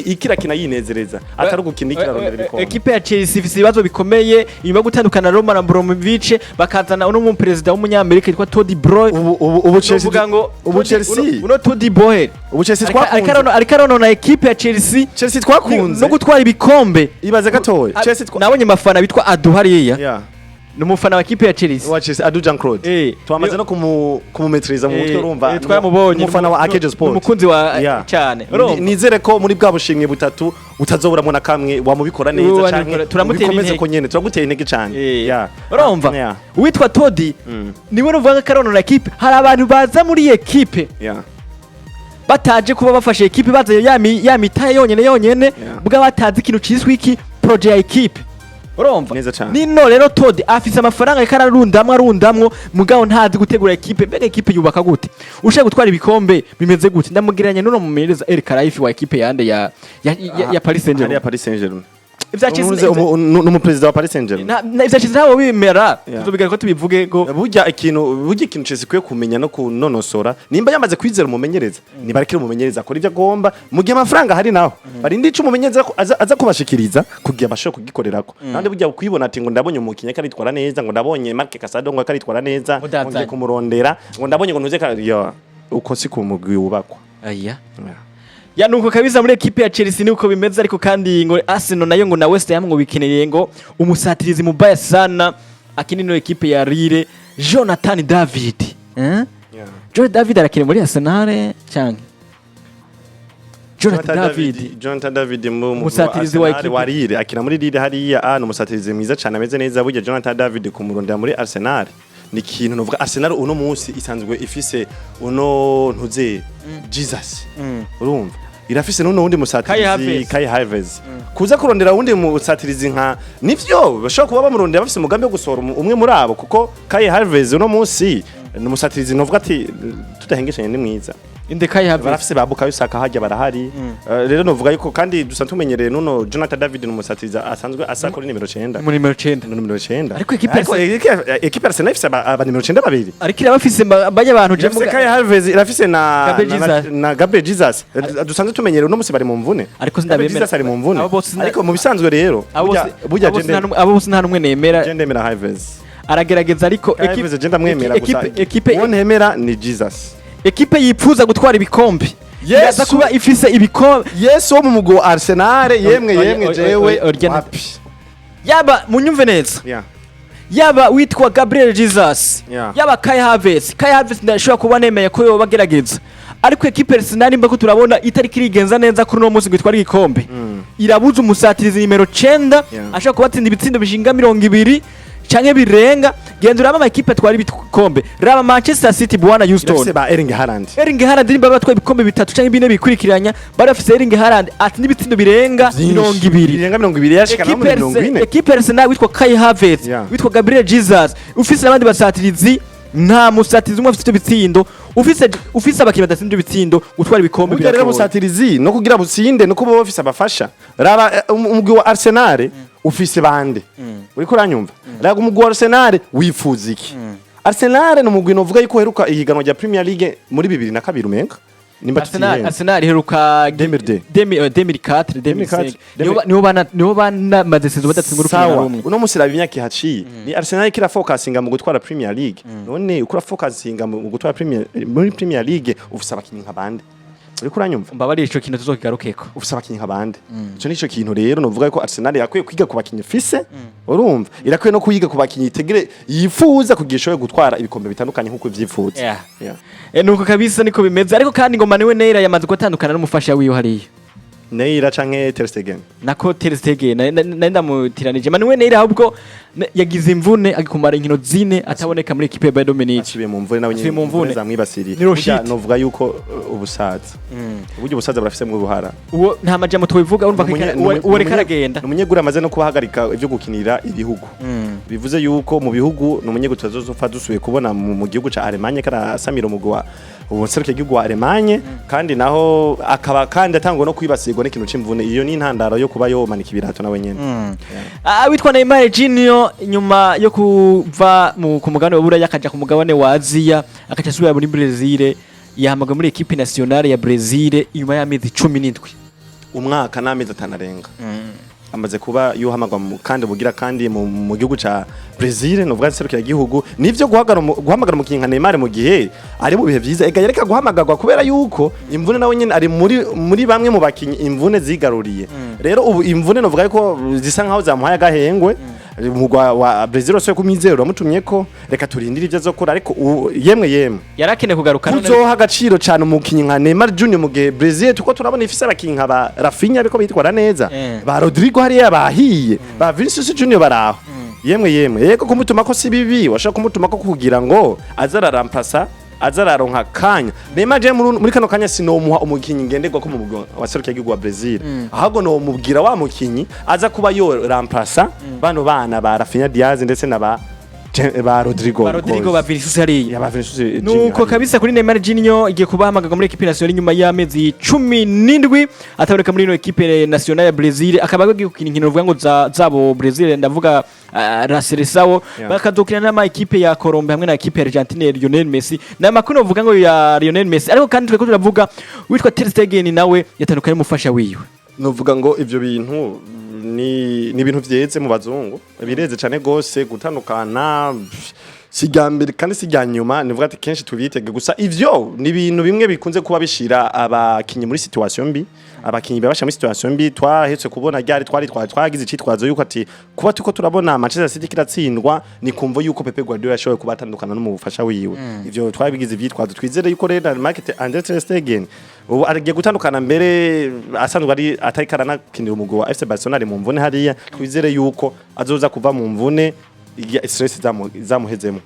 ikirakina yinezereza, atari ugukina ikirarondera ibikombe. Ekipe ya Chelsea ifise ibibazo bikomeye inyuma yo gutandukana na Roman Abramovich, bakazana uno mu perezida w'umunyamerika yitwa Todd Boehly. Ubu Chelsea Novuga ngo ubu Chelsea uno Todd Boehly ubu Chelsea ariko twakunze ariko aronona ekipe ya Chelsea Chelsea twakunze no gutwara ibikombe. Ibaze gatoya Chelsea Nabonye amafana bitwa Adu hariya, Yeah. ni umufana wa ekipe ya Chelsea. Wa Chelsea, Adu Jean Claude. Eh. Twamaze no kumumetriza mu mutwe, urumva? Twaramubonye. Umufana wa Akejo Sport. Umukunzi wa Yeah. cyane, urumva? Nizere ko muri bwa bushimwe butatu utazoburamo na kamwe, wamubikora neza Uwo canke turamutera ubikomeze intege. ko nyene turagutera intege cane. Eh. Urumva? Yeah. Uwitwa Todd niwe nuvuga ko aronona ekipe. Hari abantu baza muri iyi ekipe bataje kuba bafashe ekipe, bazanye ya mitahe yonyene yonyene, bwa batazi ikintu ciswe iki projet ya ekipe, urumva? Neza cane. Nino rero Todd afise amafaranga, ariko ararundamwo arundamwo, mugabo ntazi gutegura ekipe. Mbega ekipe yubaka gute? Ushaka gutwara ibikombe bimeze gute? Ndamugereranya n'uno mumenyereza El Khelaifi wa ekipe yande ya Paris Hariya Saint-Germain. Paris Saint-Germain. Ivya Chelsea N'umuperezida wa Paris Saint-Germain. Ivya Chelsea ntabwo bimera. Yeah. Tuzobigaruka ko tubivuge ngo Burya ikintu Chelsea ikwiye kumenya no kunonosora, nimba yamaze kwizera umumenyereza, nibarekere umumenyereza akora ibyo agomba mu gihe amafaranga ahari, naho barinde ico umumenyereza ko aza kubashikiriza kugira bashobore kugikorerako. Nandi burya kwibona ati ngo ndabonye umukinyi akaritwara neza, ngo ndabonye Marc Casado ngo akaritwara neza, ngo Ngo ngiye kumurondera, ngo ndabonye ngo ntuze ya uko si ku mugwi wubakwa. Aya. Yeah. Ya, nuko kabisa muri ekipe ya Chelsea nuko bimeze. Ariko kandi ngo Arsenal nayo ngo na West Ham ngo bikeneye ngo umusatirizi mubaya sana akina ino ekipe ya Lille, Jonathan David, eh? Yeah. Jonathan David arakina muri Arsenal canke Jonathan David? Jonathan David mu Umusatirizi wa Arsenal ekipe. wa Lille, akina muri Lille hariya. Ah, ni umusatirizi mwiza cyane, ameze neza. Burya Jonathan David kumurondera muri Arsenal ni ikintu novuga, Arsenal uno munsi isanzwe ifise uno ntuze Jesus, urumva irafise n'uno wundi Kai musatirizi Havertz. Kai Havertz. Kuza kurondera wundi musatirizi nka nivyo bashobora kuba bamurondera bafise umugambi wo gusohora umwe muri abo, kuko Kai Havertz uno munsi ni umusatirizi novuga ati tudahengeshanye ni mwiza. Inde, Kai Havertz? Barafise ba Bukayo Saka hajya barahari. Rero novuga yuko kandi dusa tumenyereye nuno Jonathan David ni umusatirizi asanzwe asa kuri nimero 9. Muri nimero 9. Ni nimero 9. Ariko ekipe Ariko ekipe Arsenal ifise aba nimero 9 babiri. Ariko irabafise bajya abantu je Irafise Kai Havertz, irafise na Gabriel Jesus. na Gabriel Jesus dusanzwe tumenyereye, uno musi bari mu mvune. Ariko Gabriel sindabemera. Jesus ari mu mvune. Abo bose Ariko mu bisanzwe rero abo burya burya abo bose abo bose nta numwe nemera. Je ndemera Havertz. Aragerageza ariko Kai Havertz je ndamwemera gusa. Ekipe Uwo ntemera ni Jesus. Ekipe yipfuza gutwara ibikombe Yesu. iraza kuba ifise ibikombe. Yesu wo mu mugwi wa Arsenal, yemwe, yemwe, jewe wapi. Yaba munyumve neza, Yeah. yaba witwa Gabriel Jesus, yaba Kai Havertz. Kai Havertz ndashobora kuba nemeye ko yoba agerageza, ariko ekipe Arsenal nimba ko turabona itariki irigenza neza kuri uno munsi ngo itware igikombe, irabuza umusatirizi nimero 9 ashobora kubatsinda ibitsindo bishinga 20 canke birenga. Genda uraba amakipe atwara ibikombe, raba Manchester City, bwana Houston. Irafise ba Erling Haaland. Erling Haaland nimba batwaye ibikombe bitatu canke bine bikurikiranya, bari bafise Erling Haaland ati n'ibitsindo birenga 20. Birenga 20, yashikana no muri 40. Ekipe Arsenal, witwa Kai Havertz, witwa Gabriel Jesus, ufise n'abandi basatirizi, nta musatirizi umwe afite ivyo bitsindo. Ufise abakinyi badatsinda ibitsindo, gutwara ibikombe Burya rero biragoye. Busatirizi no kugira butsinde no kuba bafise abafasha. Raba umugwi wa Arsenal ufise bande? Uriko uranyumva? Raba umugwi wa Arsenal, wifuza iki? Arsenal ni umugwi novuga yuko uheruka ihiganwa rya Premier League muri 2002 umenga, nimba Arsenal tutihenze. Arsenal iheruka 2002. 2004, 2005. 2004. Nibo banamaze saison badatsinda urukino na Sawa. rumwe. Uno musi raba imyaka ihaciye, ni Arsenal ikira focusinga mu gutwara Premier League. None ukura focusinga mu gutwara Premier, muri Premier League ufise abakinyi nka bande? Uriko uranyumva? Mbabarire, ico kintu tuzokigarukeko. Ufise abakinyi nka bande? Ico nico kintu rero novuga ko Arsenal yakwiye kwiga ku bakinyi ifise, urumva, irakwiye no kuyiga ku bakinyi itegere yifuza kugira ishobore gutwara ibikombe bitandukanye nkuko ivyifuza. Yeah. Nuko kabisa niko bimeze, ariko kandi ngo Manuel Neuer yamaze gutandukana n'umufasha wiwe hariya. Neira canke Ter Stegen? Nako Ter Stegen nari ndamutiranije. Manuel Neuer ahubwo yagize imvune agikumara inkino zine ataboneka muri equipe ya Bayern Munich. Asubiye mu mvune nawe. Asubiye mu mvune. Zamwibasiriye. Ni Roshit. Burya novuga yuko ubusaza, uburyo ubusaza burafisemo uruhara. Uwo nta majambo tubivuga, urumva ko uwo reka aragenda. Ni umunyeguri amaze no kubahagarika ivyo gukinira ibihugu, bivuze yuko mu bihugu ni umunyeguri tutazopfa dusubiye kubona mu gihugu ca Allemagne karasamira umugwi wa ubuserukiye igihugu wa Allemagne, kandi naho akaba kandi atangwa no kwibasirwa n'ikintu c'imvune. Iyo ni intandaro yo kuba yomanika ibirato nawe nyene. Witwa Neymar Junior, nyuma yo kuva ku mugabane wa Buraya akaja ku mugabane wa Aziya, akaca asubira muri Brazil, yahamagawe muri equipe nationale ya Brazil inyuma y'amezi 17. Umwaka n'amezi 5 arenga amaze kuba yuhamagwa kandi bugira kandi mu gihugu ca Brazil, no vuga serukira igihugu. Nivyo, guhamagara umukinyi nka Neymar mu gihe ari mu bihe vyiza, ega yareka guhamagarwa kubera yuko imvune nawe nyene ari muri bamwe mu bakinyi imvune zigaruriye. Rero ubu imvune novuga yuko zisa nkaho zamuhaye agahengwe. Umugwa wa Brazil wose kumizero uramutumye ko reka turindire ivyo azokora, ariko yemwe yemwe, Yarakeneye kugaruka none. Kuzoha agaciro cyane umukinyi nka Neymar Junior mu gihe Brazil tuko turabona ifise abakinyi nka ba Rafinha ariko bitwara neza, ba Rodrigo hariya bahiye, ba Vinicius Junior baraho. Yemwe yemwe, yego, kumutuma ko si bibi, washaka kumutuma ko kugira ngo aze ararampasa, aze araronka kanya. Neymar je muri kano kanya sinomuha umukinyi ngenderwa ko mu mugwi wa serukiye igihugu wa Brazil, ahubwo nomubwira wa mukinyi aza kuba yo rampasa bano bana ba Rafinha Diaz ndetse na ba Rodrigo. Ba Rodrigo, ba Vinicius hariya. Ya, ba Vinicius Junior Nuko hariya. kabisa kuri Neymar Junior igiye kubahamagaga muri equipe nationale nyuma y'amezi 17 ataboneka muri ino equipe nationale ya Brazil, akaba agiye gukina inkino ruvuga ngo zabo Brazil, ndavuga la Seleção. Bakazokina n'ama equipe ya Colombia hamwe na equipe ya Argentine ya Lionel Messi. Ni amakuru novuga ngo ya Lionel Messi, ariko kandi turiko turavuga witwa Ter Stegen nawe yatandukanye n'umufasha wiwe. Novuga ngo ivyo bintu ni ibintu vyeze mu bazungu, bireze cane gose gutandukana, si irya mbere kandi si irya nyuma. Nivuga ati kenshi tubitege, gusa ivyo ni ibintu bimwe bikunze kuba bishira abakinyi muri situation mbi, abakinyi babasha muri situation mbi. Twahetse kubona ryari twari twagize icitwazo yuko ati kuba tuko turabona Manchester City kiratsindwa ni kumvo yuko Pep Guardiola yashoboye kuba atandukana n'umufasha wiwe. Ivyo twabigize ivyitwazo. Twizere yuko rero Marc Andre ter Stegen ubu agiye gutandukana, mbere asanzwe ari atari karanakinira umugwi wa FC Barcelona, ari mu mvune hariya. Twizere yuko azoza kuva mu mvune stress zamuhezemo.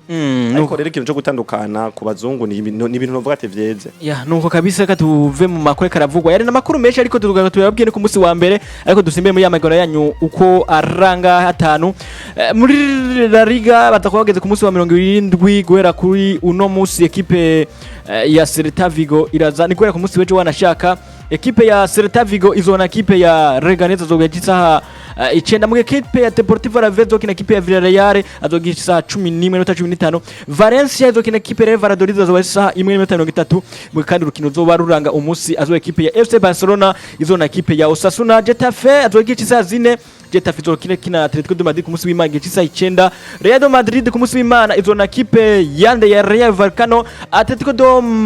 Ariko rero ikintu cyo gutandukana ku bazungu ni ibintu novuga ati vyeze. Ya, nuko kabisa. Ka tuve mu makuru karavugwa, yari n'amakuru menshi, ariko tuvuga tuyababwiye ni ku munsi wa mbere, ariko dusimbe muri ya magana yanyu uko aranga atanu. Muri La Liga batakuba bageze ku munsi wa 70 guhera kuri uno munsi. Ekipe ya Celta Vigo iraza, ni guhera ku munsi w'ejo wanashaka. Ekipe ya Celta Vigo izona ekipe ya Leganes, azoga isaha 9. Mu ekipe ya Deportivo Alaves izokina ekipe ya Villarreal, azoga isaha 11:15. Valencia izokina ekipe ya Real Valladolid, azoba isaha 1:30. Mu kandi urukino ruzoba ruranga umunsi azoba ekipe ya FC Barcelona izona ekipe ya Osasuna. Getafe azoga isaha 4, Getafe izokina kina Atletico de Madrid ku munsi w'Imana igihe cy'isaha 9. Real de Madrid ku munsi w'Imana izona ekipe yande ya Real Vallecano. Atletico de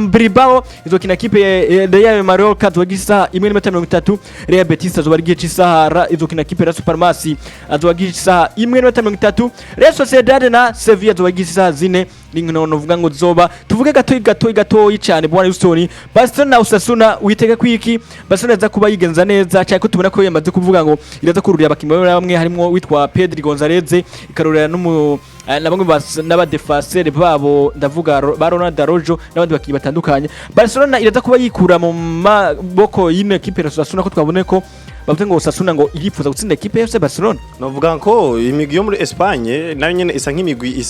Bilbao izokina ekipe ya Real Mallorca, azoba isaha 1:30. Real Betis azoba ari igihe cy'isaha izokina ekipe ya Las Palmas, azoba igihe cy'isaha 1:30. Real Sociedad na Sevilla azoba igihe cy'isaha 4. N'inkino novuga ngo zoba tuvuge gatoyi gatoyi gatoyi cyane. Bwana Houston, Barcelona na Osasuna witega kwiki? Barcelona iza kuba yigenza neza cyane ko tubona ko yamaze kuvuga ngo iraza kururira abakinnyi bamwe na bamwe, harimo witwa Pedri Gonzalez, ikarurira n'umu na bamwe n'abadefasere babo, ndavuga ba Ronald Araujo n'abandi bakinnyi batandukanye. Barcelona iraza kuba yikura mu maboko y'ino ekipe ya Osasuna ko twabone ko Bavuze ngo Osasuna ngo irifuza gutsinda ekipe ya FC Barcelona. Novuga ko imigwi yo muri Espagne nayo nyene isa nk'imigwi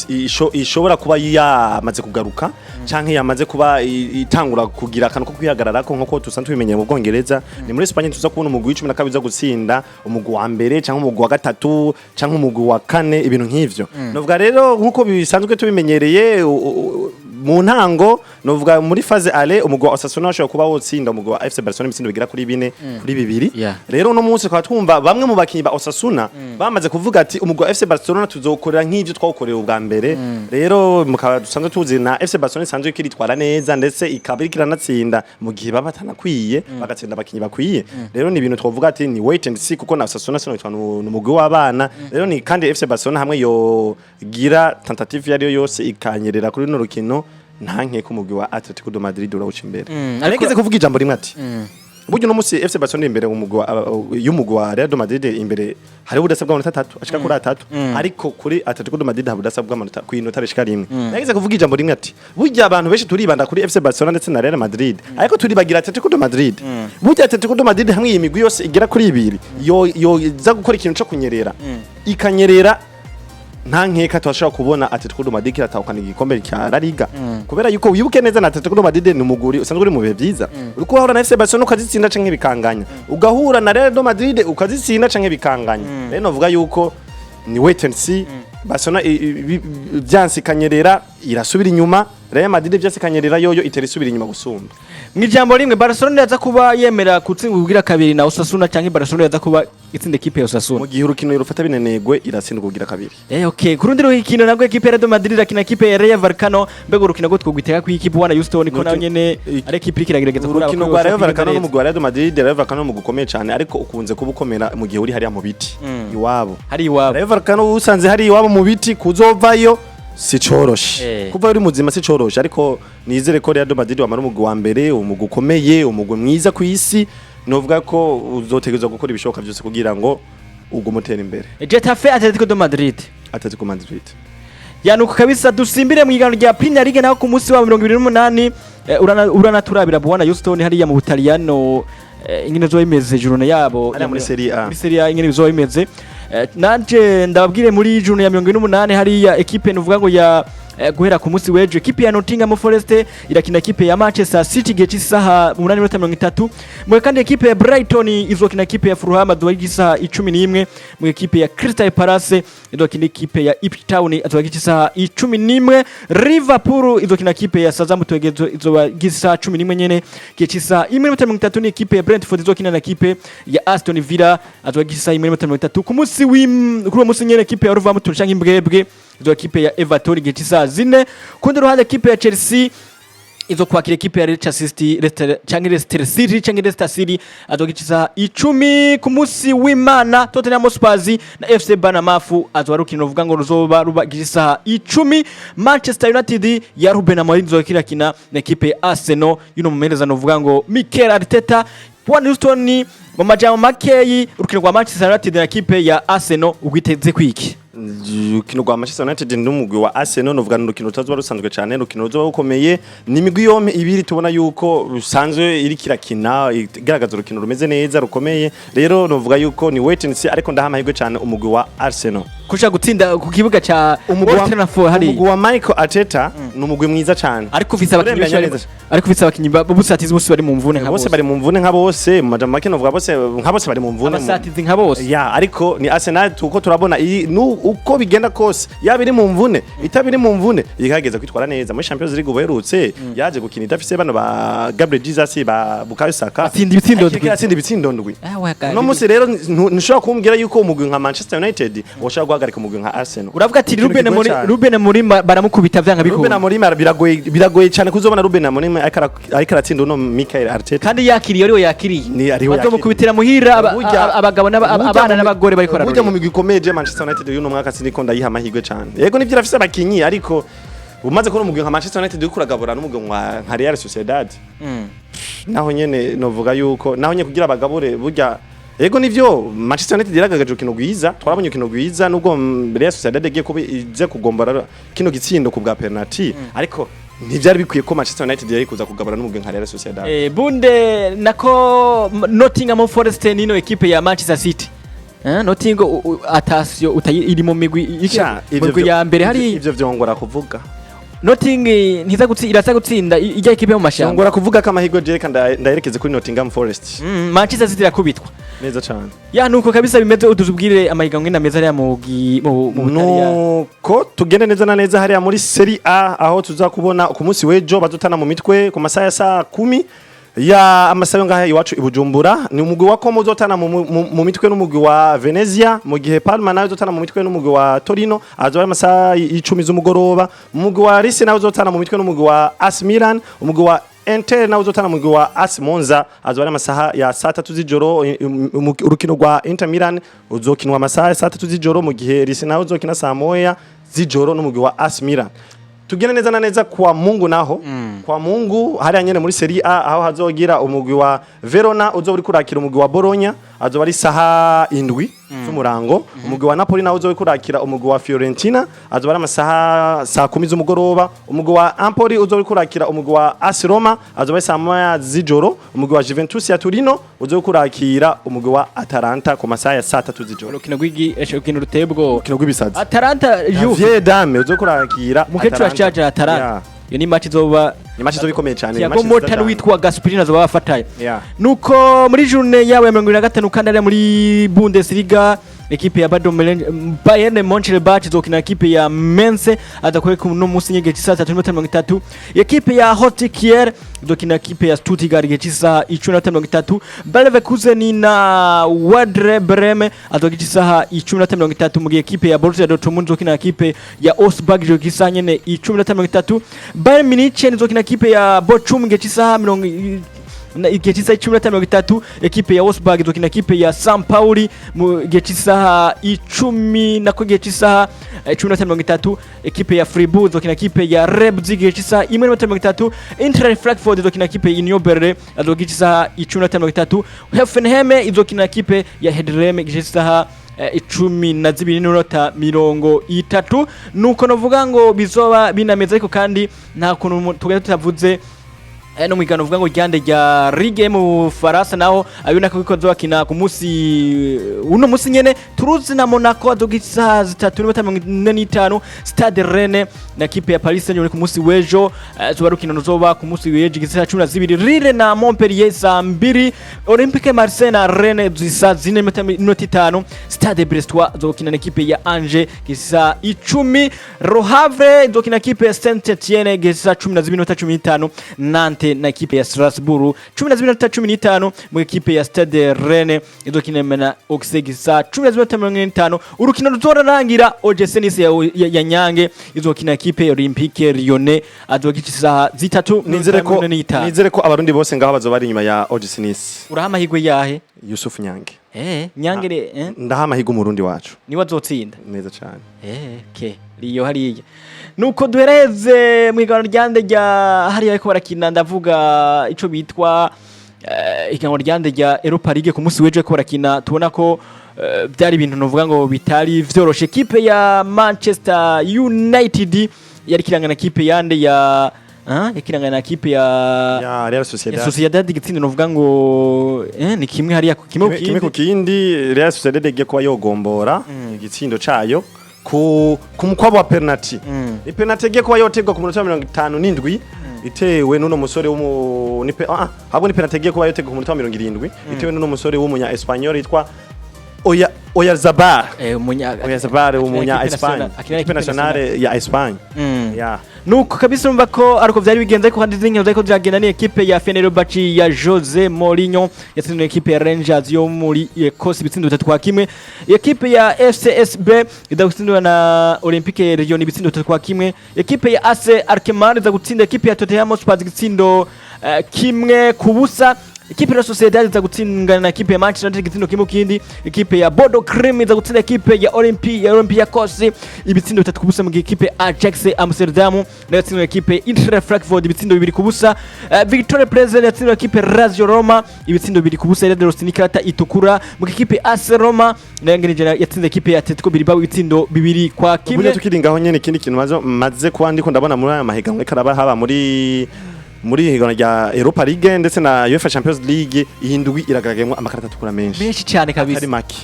ishobora kuba yamaze kugaruka canke yamaze kuba itangura kugira akantu ko kwihagararako, nkuko dusanzwe tubimenyeye mu Bwongereza. Ni muri Espagne tuza kubona umugwi w'icumi na kabiri uza gutsinda umugwi wa mbere, canke umugwi wa gatatu, canke umugwi wa kane, ibintu nk'ivyo. Novuga rero, nkuko bisanzwe tubimenyereye, mu ntango, novuga muri phase aller, umugwi wa Osasuna washobora kuba wotsinda umugwi wa FC Barcelona ibitsindo bigera kuri 4-2. Rero uno munsi twaba twumva bamwe mu bakinyi ba Osasuna bamaze kuvuga ati: "Umugwi wa FC Barcelona tuzokorera nk'ivyo twawukoreye ubwa mbere." Rero mukaba dusanzwe tuzi na FC Barcelona isanzwe ikiritwara neza, ndetse ikaba iriko iranatsinda mu gihe baba batanakwiye, bagatsinda abakinyi bakwiye. Rero ni ibintu twovuga ati ni wait and see, kuko na Osasuna sino yitwa n'umugwi w'abana. Rero ni kandi FC Barcelona hamwe yogira tentative iyo ariyo yose ikanyerera kuri runo rukino, nta nkeka umugwi wa Atletico de Madrid urawuca imbere. Ariko kuvuga ijambo rimwe ati burya uno munsi FC Barcelona imbere y'umugwi wa Real de Madrid, imbere hariho ubudasa bw'amanota 3 ashika kuri 3, ariko kuri Atletico de Madrid hari ubudasa bw'amanota ku inota rishika 1. Nageze kuvuga ijambo rimwe ati burya abantu benshi turibanda kuri FC Barcelona ndetse na Real Madrid, ariko turibagira Atletico de Madrid. Burya Atletico de Madrid hamwe iyi migwi yose igera kuri ibiri yo iza gukora ikintu co kunyerera, ikanyerera, nta nkeka turashobora kubona Atletico de Madrid kiratahukana igikombe cya La Liga, kubera yuko wibuke neza na Atletico de Madrid ni umuguri usanzwe uri mu bihe byiza. Uriko urahura na FC Barcelona ukazitsinda canke bikanganya, ugahura na Real de Madrid ukazitsinda canke bikanganya. Rero novuga yuko ni wait and see. Barcelona vyanse ikanyerera, irasubira inyuma. Real Madrid vyanse ikanyerera, yoyo itera isubira inyuma gusumba. Mu ijambo rimwe, Barcelona iraza kuba yemera gutsindwa kugira kabiri na Osasuna, canke Barcelona iraza kuba itsinda ekipe ya Osasuna? Mu gihe urukino rufata binenegwe, iratsindwa kugira kabiri. Okay, ku rundi rukino nabwo, ekipe ya Real Madrid irakina ekipe ya Rayo Vallecano. Mbega urukino rwo twogwitega ku ikipe wana Houston, ko nayo nyene ari ekipe iriko iragerageza kuraba Urukino ko rwa Rayo yoshobora Vallecano kwigenza. n'umugwi wa Real Madrid, Rayo Vallecano ni umugwi ukomeye cyane, ariko ukunze kuba ukomera mu gihe uri hariya mu biti iwabo. Hari iwabo. Rayo Vallecano usanze hari iwabo mu biti, kuzovayo si coroshe. Kuva uri muzima si coroshe, ariko nizere ko Real Madrid wamara umugwi wa mbere, umugwi ukomeye, umugwi mwiza ku isi, novuga ko uzotegerezwa gukora ibishoboka byose kugira ngo ugume utera imbere. Getafe, Atletico de Madrid. Atletico Madrid. Yanuka kabisa. Dusimbire mu iganwa rya Premier League naho ku munsi wa 28. Uranaturabira bwana Houston hariya mu Butaliyano, ingene zoba bimeze journée yabo. Hariya muri Serie A. Muri Serie A ingene bizoba bimeze. Nanje ndababwire, muri journée ya 28 hariya, ekipe nuvuga ngo ya guhera ku munsi w'ejo, ekipe ya Nottingham Forest irakina ekipe ya Manchester City igihe cy'isaha 8:30. Mwe kandi ekipe ya Brighton izokina ekipe ya Fulham azoba ari isaha 11. Mu ekipe ya Crystal Palace izokina ekipe ya Ipswich Town azoba ari isaha 11. Liverpool izokina ekipe ya Southampton izoba isaha 11 nyene. Igihe cy'isaha 1:30 ni ekipe ya Brentford izokina na ekipe ya Aston Villa, azoba ari isaha 1:30. Ku munsi w'im kuri uwo munsi nyene, ekipe ya Wolverhampton canke Imbwebwe izo ekipe ya Everton igihe cy'isaha 4. Kundi ruhande, ekipe ya Chelsea izo kwakira ekipe ya Leicester City, Leicester canke Leicester City canke Leicester City, azoga isaha 10. Ku munsi w'Imana, Tottenham Hotspur na FC Bournemouth azoba ari urukino ruvuga ngo ruzoba ruba isaha 10. Manchester United ya Ruben Amorim izoba kirakina na ekipe ya Arsenal y'uno mumenyereza novuga ngo Mikel Arteta. Bwana Houston, mu majambo makeyi, urukino rwa Manchester United na ekipe ya Arsenal ugwiteze kwiki? Urukino rwa Manchester United n'umugwi wa Arsenal, novuga ni urukino rutazoba rusanzwe cyane, urukino ruzoba rukomeye. Ni imigwi yompi ibiri tubona yuko rusanzwe iriko irakina igaragaza urukino rumeze neza, rukomeye. Rero novuga yuko ni wait and see, ariko ndaha amahirwe cyane umugwi wa Arsenal. Kusha gutsinda ku kibuga ca Umugwi Old Trafford hari umugwi wa Michael Arteta ni umugwi mwiza cyane. Ariko ufise abakinyi benshi Uremenya neza. Ariko ufise abakinyi b'ubusatizi bose bari mu mvune nka bose bose. Bari mu mvune nka bose. Mu majambo make novuga bose nka bose bari mu mvune. Abasatizi nka bose. Ya, ariko ni Arsenal tuko turabona iyi uko bigenda kose, yaba iri mu mvune, itaba iri mu mvune, igerageza kwitwara neza muri Champions League. Ubuherutse yaje gukina idafise bano ba Gabriel Jesus, ba Bukayo Saka. Atsinda ibitsindo Ariko ndwi. iratsinda ibitsindo ndwi. Ah, wa Uno munsi rero ntushobora kumbwira yuko umugwi nka Manchester United woshobora guhagarika umugwi nka Arsenal. Uravuga ati Ikintu Ruben kigoye muri cane. Ruben muri baramukubita vyanga Ruben bikunda. Amorim biragoye cyane kuzobona Ruben Amorim ariko aratsinda uno Michael Arteta. Kandi yakiriye, ariwe yakiriye. Ni ariwe. Bazomukubitira muhira abagabo abana n'abagore bariko Burya mu bararorera. migwi ikomeye, je Manchester United y'uno mwaka siniko ndayiha amahirwe cyane. Yego nivyo irafise abakinyi, ariko umaze kubona umugwi nka Manchester United uriko uragabura n'umugwi nka Real Sociedad, naho nyene novuga yuko naho nyene kugira abagabure burya. Yego nivyo, Manchester United yaragaragaje urukino rwiza, twarabonye urukino rwiza, nubwo Real Sociedad igiye kuba ize kugombora kino gitsindo ku bwa penalty, ariko Ntivyari bikwiye ko Manchester United yari kuza kugabura n'umugwi nka Real Sociedad. Bunde nako Nottingham Forest nino ekipe ya Manchester City. Nottingham atasiyo iri mu migwi Sha, mu migwi ya mbere hari. Ivyo vyongora kuvuga. Nottingham ntiza gutsi iraza gutsinda ijya ekipe yo mu mashamba. Vyongora kuvuga ko amahirwe je reka ndayerekeze kuri Nottingham Forest. Manchester City irakubitwa. Neza cane. Ya, nuko kabisa bimeze. Utuzubwire amahiganwa ngena meza ariya mu Butaliyani. Nuko tugende neza na neza hariya muri Serie A, aho tuza kubona ku munsi w'ejo bazotana mu mitwe ku masaha ya saa 10 ya amasaha yo ngaha iwacu i Bujumbura. Ni umugwi wa Como uzotana mu mitwe n'umugwi wa Venezia, mu gihe Parma nawe uzotana mu mitwe n'umugwi wa Torino, azoba ari amasaha y'10 z'umugoroba. Umugwi wa Lecce nawe uzotana mu mitwe n'umugwi wa AC Milan. Umugwi wa Inter nawe uzotana mu mugwi wa AC Monza, azoba ari amasaha ya saa 3 z'ijoro. Urukino rwa Inter Milan uzokinwa amasaha ya saa 3 z'ijoro, mu gihe Lecce nawe uzokina saa 1 z'ijoro n'umugwi wa AC Milan. Tugende neza na neza kwa Mungu naho, kwa Mungu hariya nyene muri Serie A, aho hazogira umugwi wa Verona uzoba uri kurakira umugwi wa Bologna, azoba ari saha 7 z'umurango. Umugwi wa Napoli nawo uzoba uri kurakira umugwi wa Fiorentina, azoba ari amasaha saa 10 z'umugoroba. Umugwi wa Empoli uzoba uri kurakira umugwi wa AS Roma, azoba ari saa 1 z'ijoro. Umugwi wa Juventus ya Torino uzoba uri kurakira umugwi wa Atalanta ku masaha ya saa 3 z'ijoro. Urukino rw'igi urukino ruteye ubwoba. Urukino rw'ibisazi. Atalanta, Juve. Vieille dame uzoba kurakira Umukecuru Atalanta. ashaje Atalanta. Yeah. Iyo ni match izoba Ni match izoba ikomeye cyane, ni Thiago match nziza Motta cyane. n'uwitwa Gasperini azoba bafatanye. Yeah. Nuko muri journée yabo ya 75 kandi ari muri Bundesliga, ekipe ya Bayern Mönchengladbach izokina ekipe ya Mainz, adakore ku no munsi nyege cy'isaha 3:30. Ekipe ya Holstein Kiel izokina ekipe ya Stuttgart igihe cy'isaha 10:30. Bayer Leverkusen na Werder Bremen azoga cy'isaha 10:30, mu gihe ekipe ya Borussia Dortmund izokina ekipe ya Augsburg igihe cy'isaha nyene 10:30. Bayern Munich izokina ekipe ya Bochum igihe cy'isaha mirongo igihe cy'isaha 10:30. Ekipe ya Wolfsburg izokina ekipe ya St Pauli mu gihe cy'isaha 10, nako igihe cy'isaha 10:30. Ekipe ya Fribourg izokina ekipe ya Leipzig igihe cy'isaha 1:30. Eintracht Frankfurt izokina ekipe ya Union Berlin, azoga cy'isaha 10:30. Hoffenheim izokina ekipe ya Heidenheim igihe cy'isaha 12:30. Nuko novuga ngo bizoba binameze, ariko kandi nta kuntu tugenda tutavuze no mwigano uvuga ngo ryande rya Ligue mu Faransa, naho abina ko bikoze bakina ku munsi uno munsi nyene, Toulouse na Monaco azoga isaha 3:45. Stade Rennes na kipe ya Paris Saint-Germain ku munsi w'ejo, zuba rukino ruzoba ku munsi w'ejo isaha 12. Lille na Montpellier saa 2. Olympique Marseille na Rennes isaha 4:05. Stade Brestois azokina na ekipe ya Angers isaha 10. Le Havre izokina ekipe ya Saint-Etienne isaha 12:15. Nantes na ekipe ya Strasbourg 12:15, mu ekipe ya Stade Rennes izokina na Auxerre isaha 12:45. Urukino ruzorangira OGC Nice ya Nyange izokina ekipe ya Olympique Lyonnais, azoga isaha 3 Nizere ko n'itanu. Nizere ko abarundi bose ngaho bazoba bari inyuma ya OGC Nice. Uraha amahirwe yahe? Yusuf Nyange. Nyange re? Ndaha amahirwe umurundi wacu. Niwe azotsinda. Neza cyane. Ke riyo hariya nuko duhereze mu iganwa ryande rya hariya ariko barakina, ndavuga ico bitwa iganwa ryande rya Europa League ku munsi w'ejo ariko barakina. Tubona ko byari ibintu novuga ngo bitari vyoroshe. Ekipe ya Manchester United yari kirangana ekipe yande ya yakirangana na ekipe ya Ya Real ya Sociedad. Sociedad, igitsinda novuga ngo ni kimwe hariya kimwe ku Kimwe ku kindi. Kindi. Kindi, Real Sociedad igiye kuba yogombora igitsindo cayo ku mukwabo wa penalty. Ni penalty igiye kuba yotegwa ku munota wa 57, itewe n'uno musore w'umu ni pe, ahubwo ni penalty igiye kuba yotegwa ku munota wa 70, itewe n'uno musore w'umunya Espanyol yitwa Oyarzabal. Umunya Oyarzabal w'umunya Akina Espagne. akina Equipe équipe nationale ya Espagne. Ya. Nuko kabisa urumva ko ariko vyari bigenze, ariko kandi izindi nkino zariko ziragenda ni ekipe ya Fenerbahce ya Jose Mourinho yatsindiwe ekipe ya Rangers yo muri Ecosse ibitsindo 3-1. Ekipe ya FCSB iza gutsindwa na Olympique Lyon ibitsindo 3-1. Ekipe ya AC Alkmaar iza gutsinda ekipe ya Tottenham Hotspur igitsindo 1-0. Ikipe ya Sociedad iza gutsindana na ekipe ya Manchester United igitsindo kimwe kindi. Ikipe ya Bodo Glimt iza gutsinda ekipe ya Olympiacos ibitsindo 3-0, mu gihe ikipe ya Ajax Amsterdam nayo yatsindiwe ekipe ya Eintracht Frankfurt ibitsindo 2-0. Victoria Plzen yatsindiwe ekipe ya Lazio Roma ibitsindo 2-0, Red n'ikarata itukura, mu gihe ikipe ya AS Roma nayo ngeneje yatsinze ekipe ya Atletico Bilbao ibitsindo 2-1. Burya tukiri ngaho nyene, ikindi kintu maze kuba ndiko ndabona muri aya mahiganwa karaba haba muri higanwa rya Europa League ndetse na UEFA Champions League, iyi ndwi iragaragayemo amakarata atukura menshi. Menshi cyane atari kabisa. make.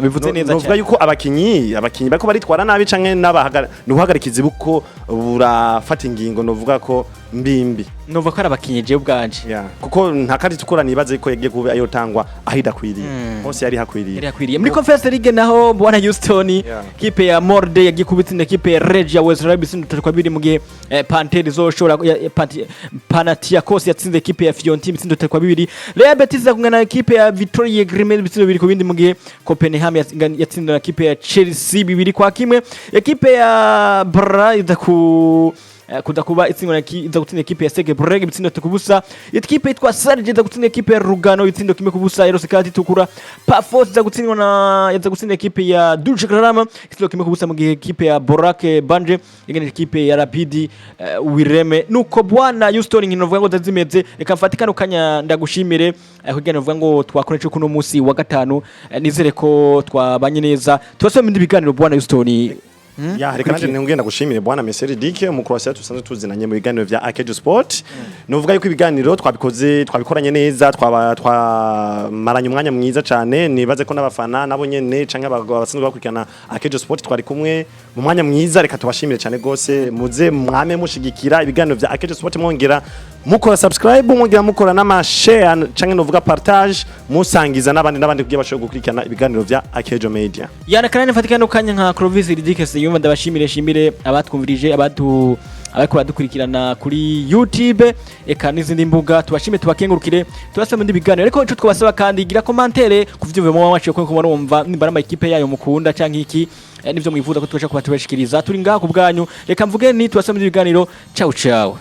Bivuze neza Novuga cyane. yuko abakinyi bariko baritwara nabi canke n'ubuhagarikizi buko burafata ingingo, novuga ko mbimbi. Numva ko ari abakinyi jewe ubwanje. Yeah. Kuko nta karita itukura nibaze ko yagiye kuba ayotangwa aho idakwiriye, hose yari hakwiriye. Yari yakwiriye. Muri Conference League naho, bwana Houston, kipe ya Molde yagiye kubitsinda ekipe ya Legia Wrocław ibitsindo 3-2, mu gihe Panthers izoshobora Panathinaikos yatsinze ekipe ya Fiorentina ibitsindo 3-2. Real Betis iza kungana na ekipe ya Victoria Grimel ibitsindo 2-2, mu gihe Copenhagen yatsinze na ekipe ya Chelsea 2-1. Ekipe ya Bra iza ku kuza kuba itsindwa na iza gutsinda ekipe ya Sege Brugge ibitsindo 3-0. Ekipe yitwa Sarge iza gutsinda ekipe ya Lugano ibitsindo 1-0, yarose kandi itukura. Pafos iza gutsindwa na iza gutsinda ekipe ya Dulce Grama igitsindo 1-0, mu gihe ekipe ya Borak Banje yageneje ekipe ya Rapid Wireme. Nuko bwana Houston, inkino vuga ngo zimeze, reka mfate kano kanya ndagushimire kugira ngo ngo twakoreshe kuno munsi wa gatanu. Nizere ko twabanye neza, tubasome ibindi biganiro, bwana Houston. Ya, reka nanje ngenda gushimire bwana Meseri Dike mu Croatia tusanzwe tuzinanye mu biganiro vya Akejo Sport. Nuvuga yuko ibiganiro twabikoze, twabikoranye neza, twaba twamaranye umwanya mwiza cyane. Nibaze ko n'abafana nabo nyene canke abagabo basanzwe bakurikirana Akejo Sport twari kumwe mu mwanya mwiza. Reka tubashimire cyane gose, muze mwame mushigikira ibiganiro vya Akejo Sport, mwongera mukora subscribe, mwongera mukora n'ama share canke novuga partage, musangiza n'abandi n'abandi kugira bashobore gukurikirana ibiganiro vya Akejo Media. Yana kanani mfatika no kanya nka Clovis Ridike yumva ndabashimire, shimire abatwumvirije, abariko baradukurikirana kuri YouTube eka n'izindi mbuga. Tubashime, tubakengurukire, tubasaba ibindi biganiro. Ariko ico twabasaba kandi, gira commentaire ku vyo muba mwaciye ko murumva, nimba ari ama ekipe yayo mukunda canke iki, nivyo mwifuza ko tubasha kuba tubashikiriza, turi ngaha ku bwanyu. Reka mvuge ni tubasaba ibindi biganiro. Ciao ciao.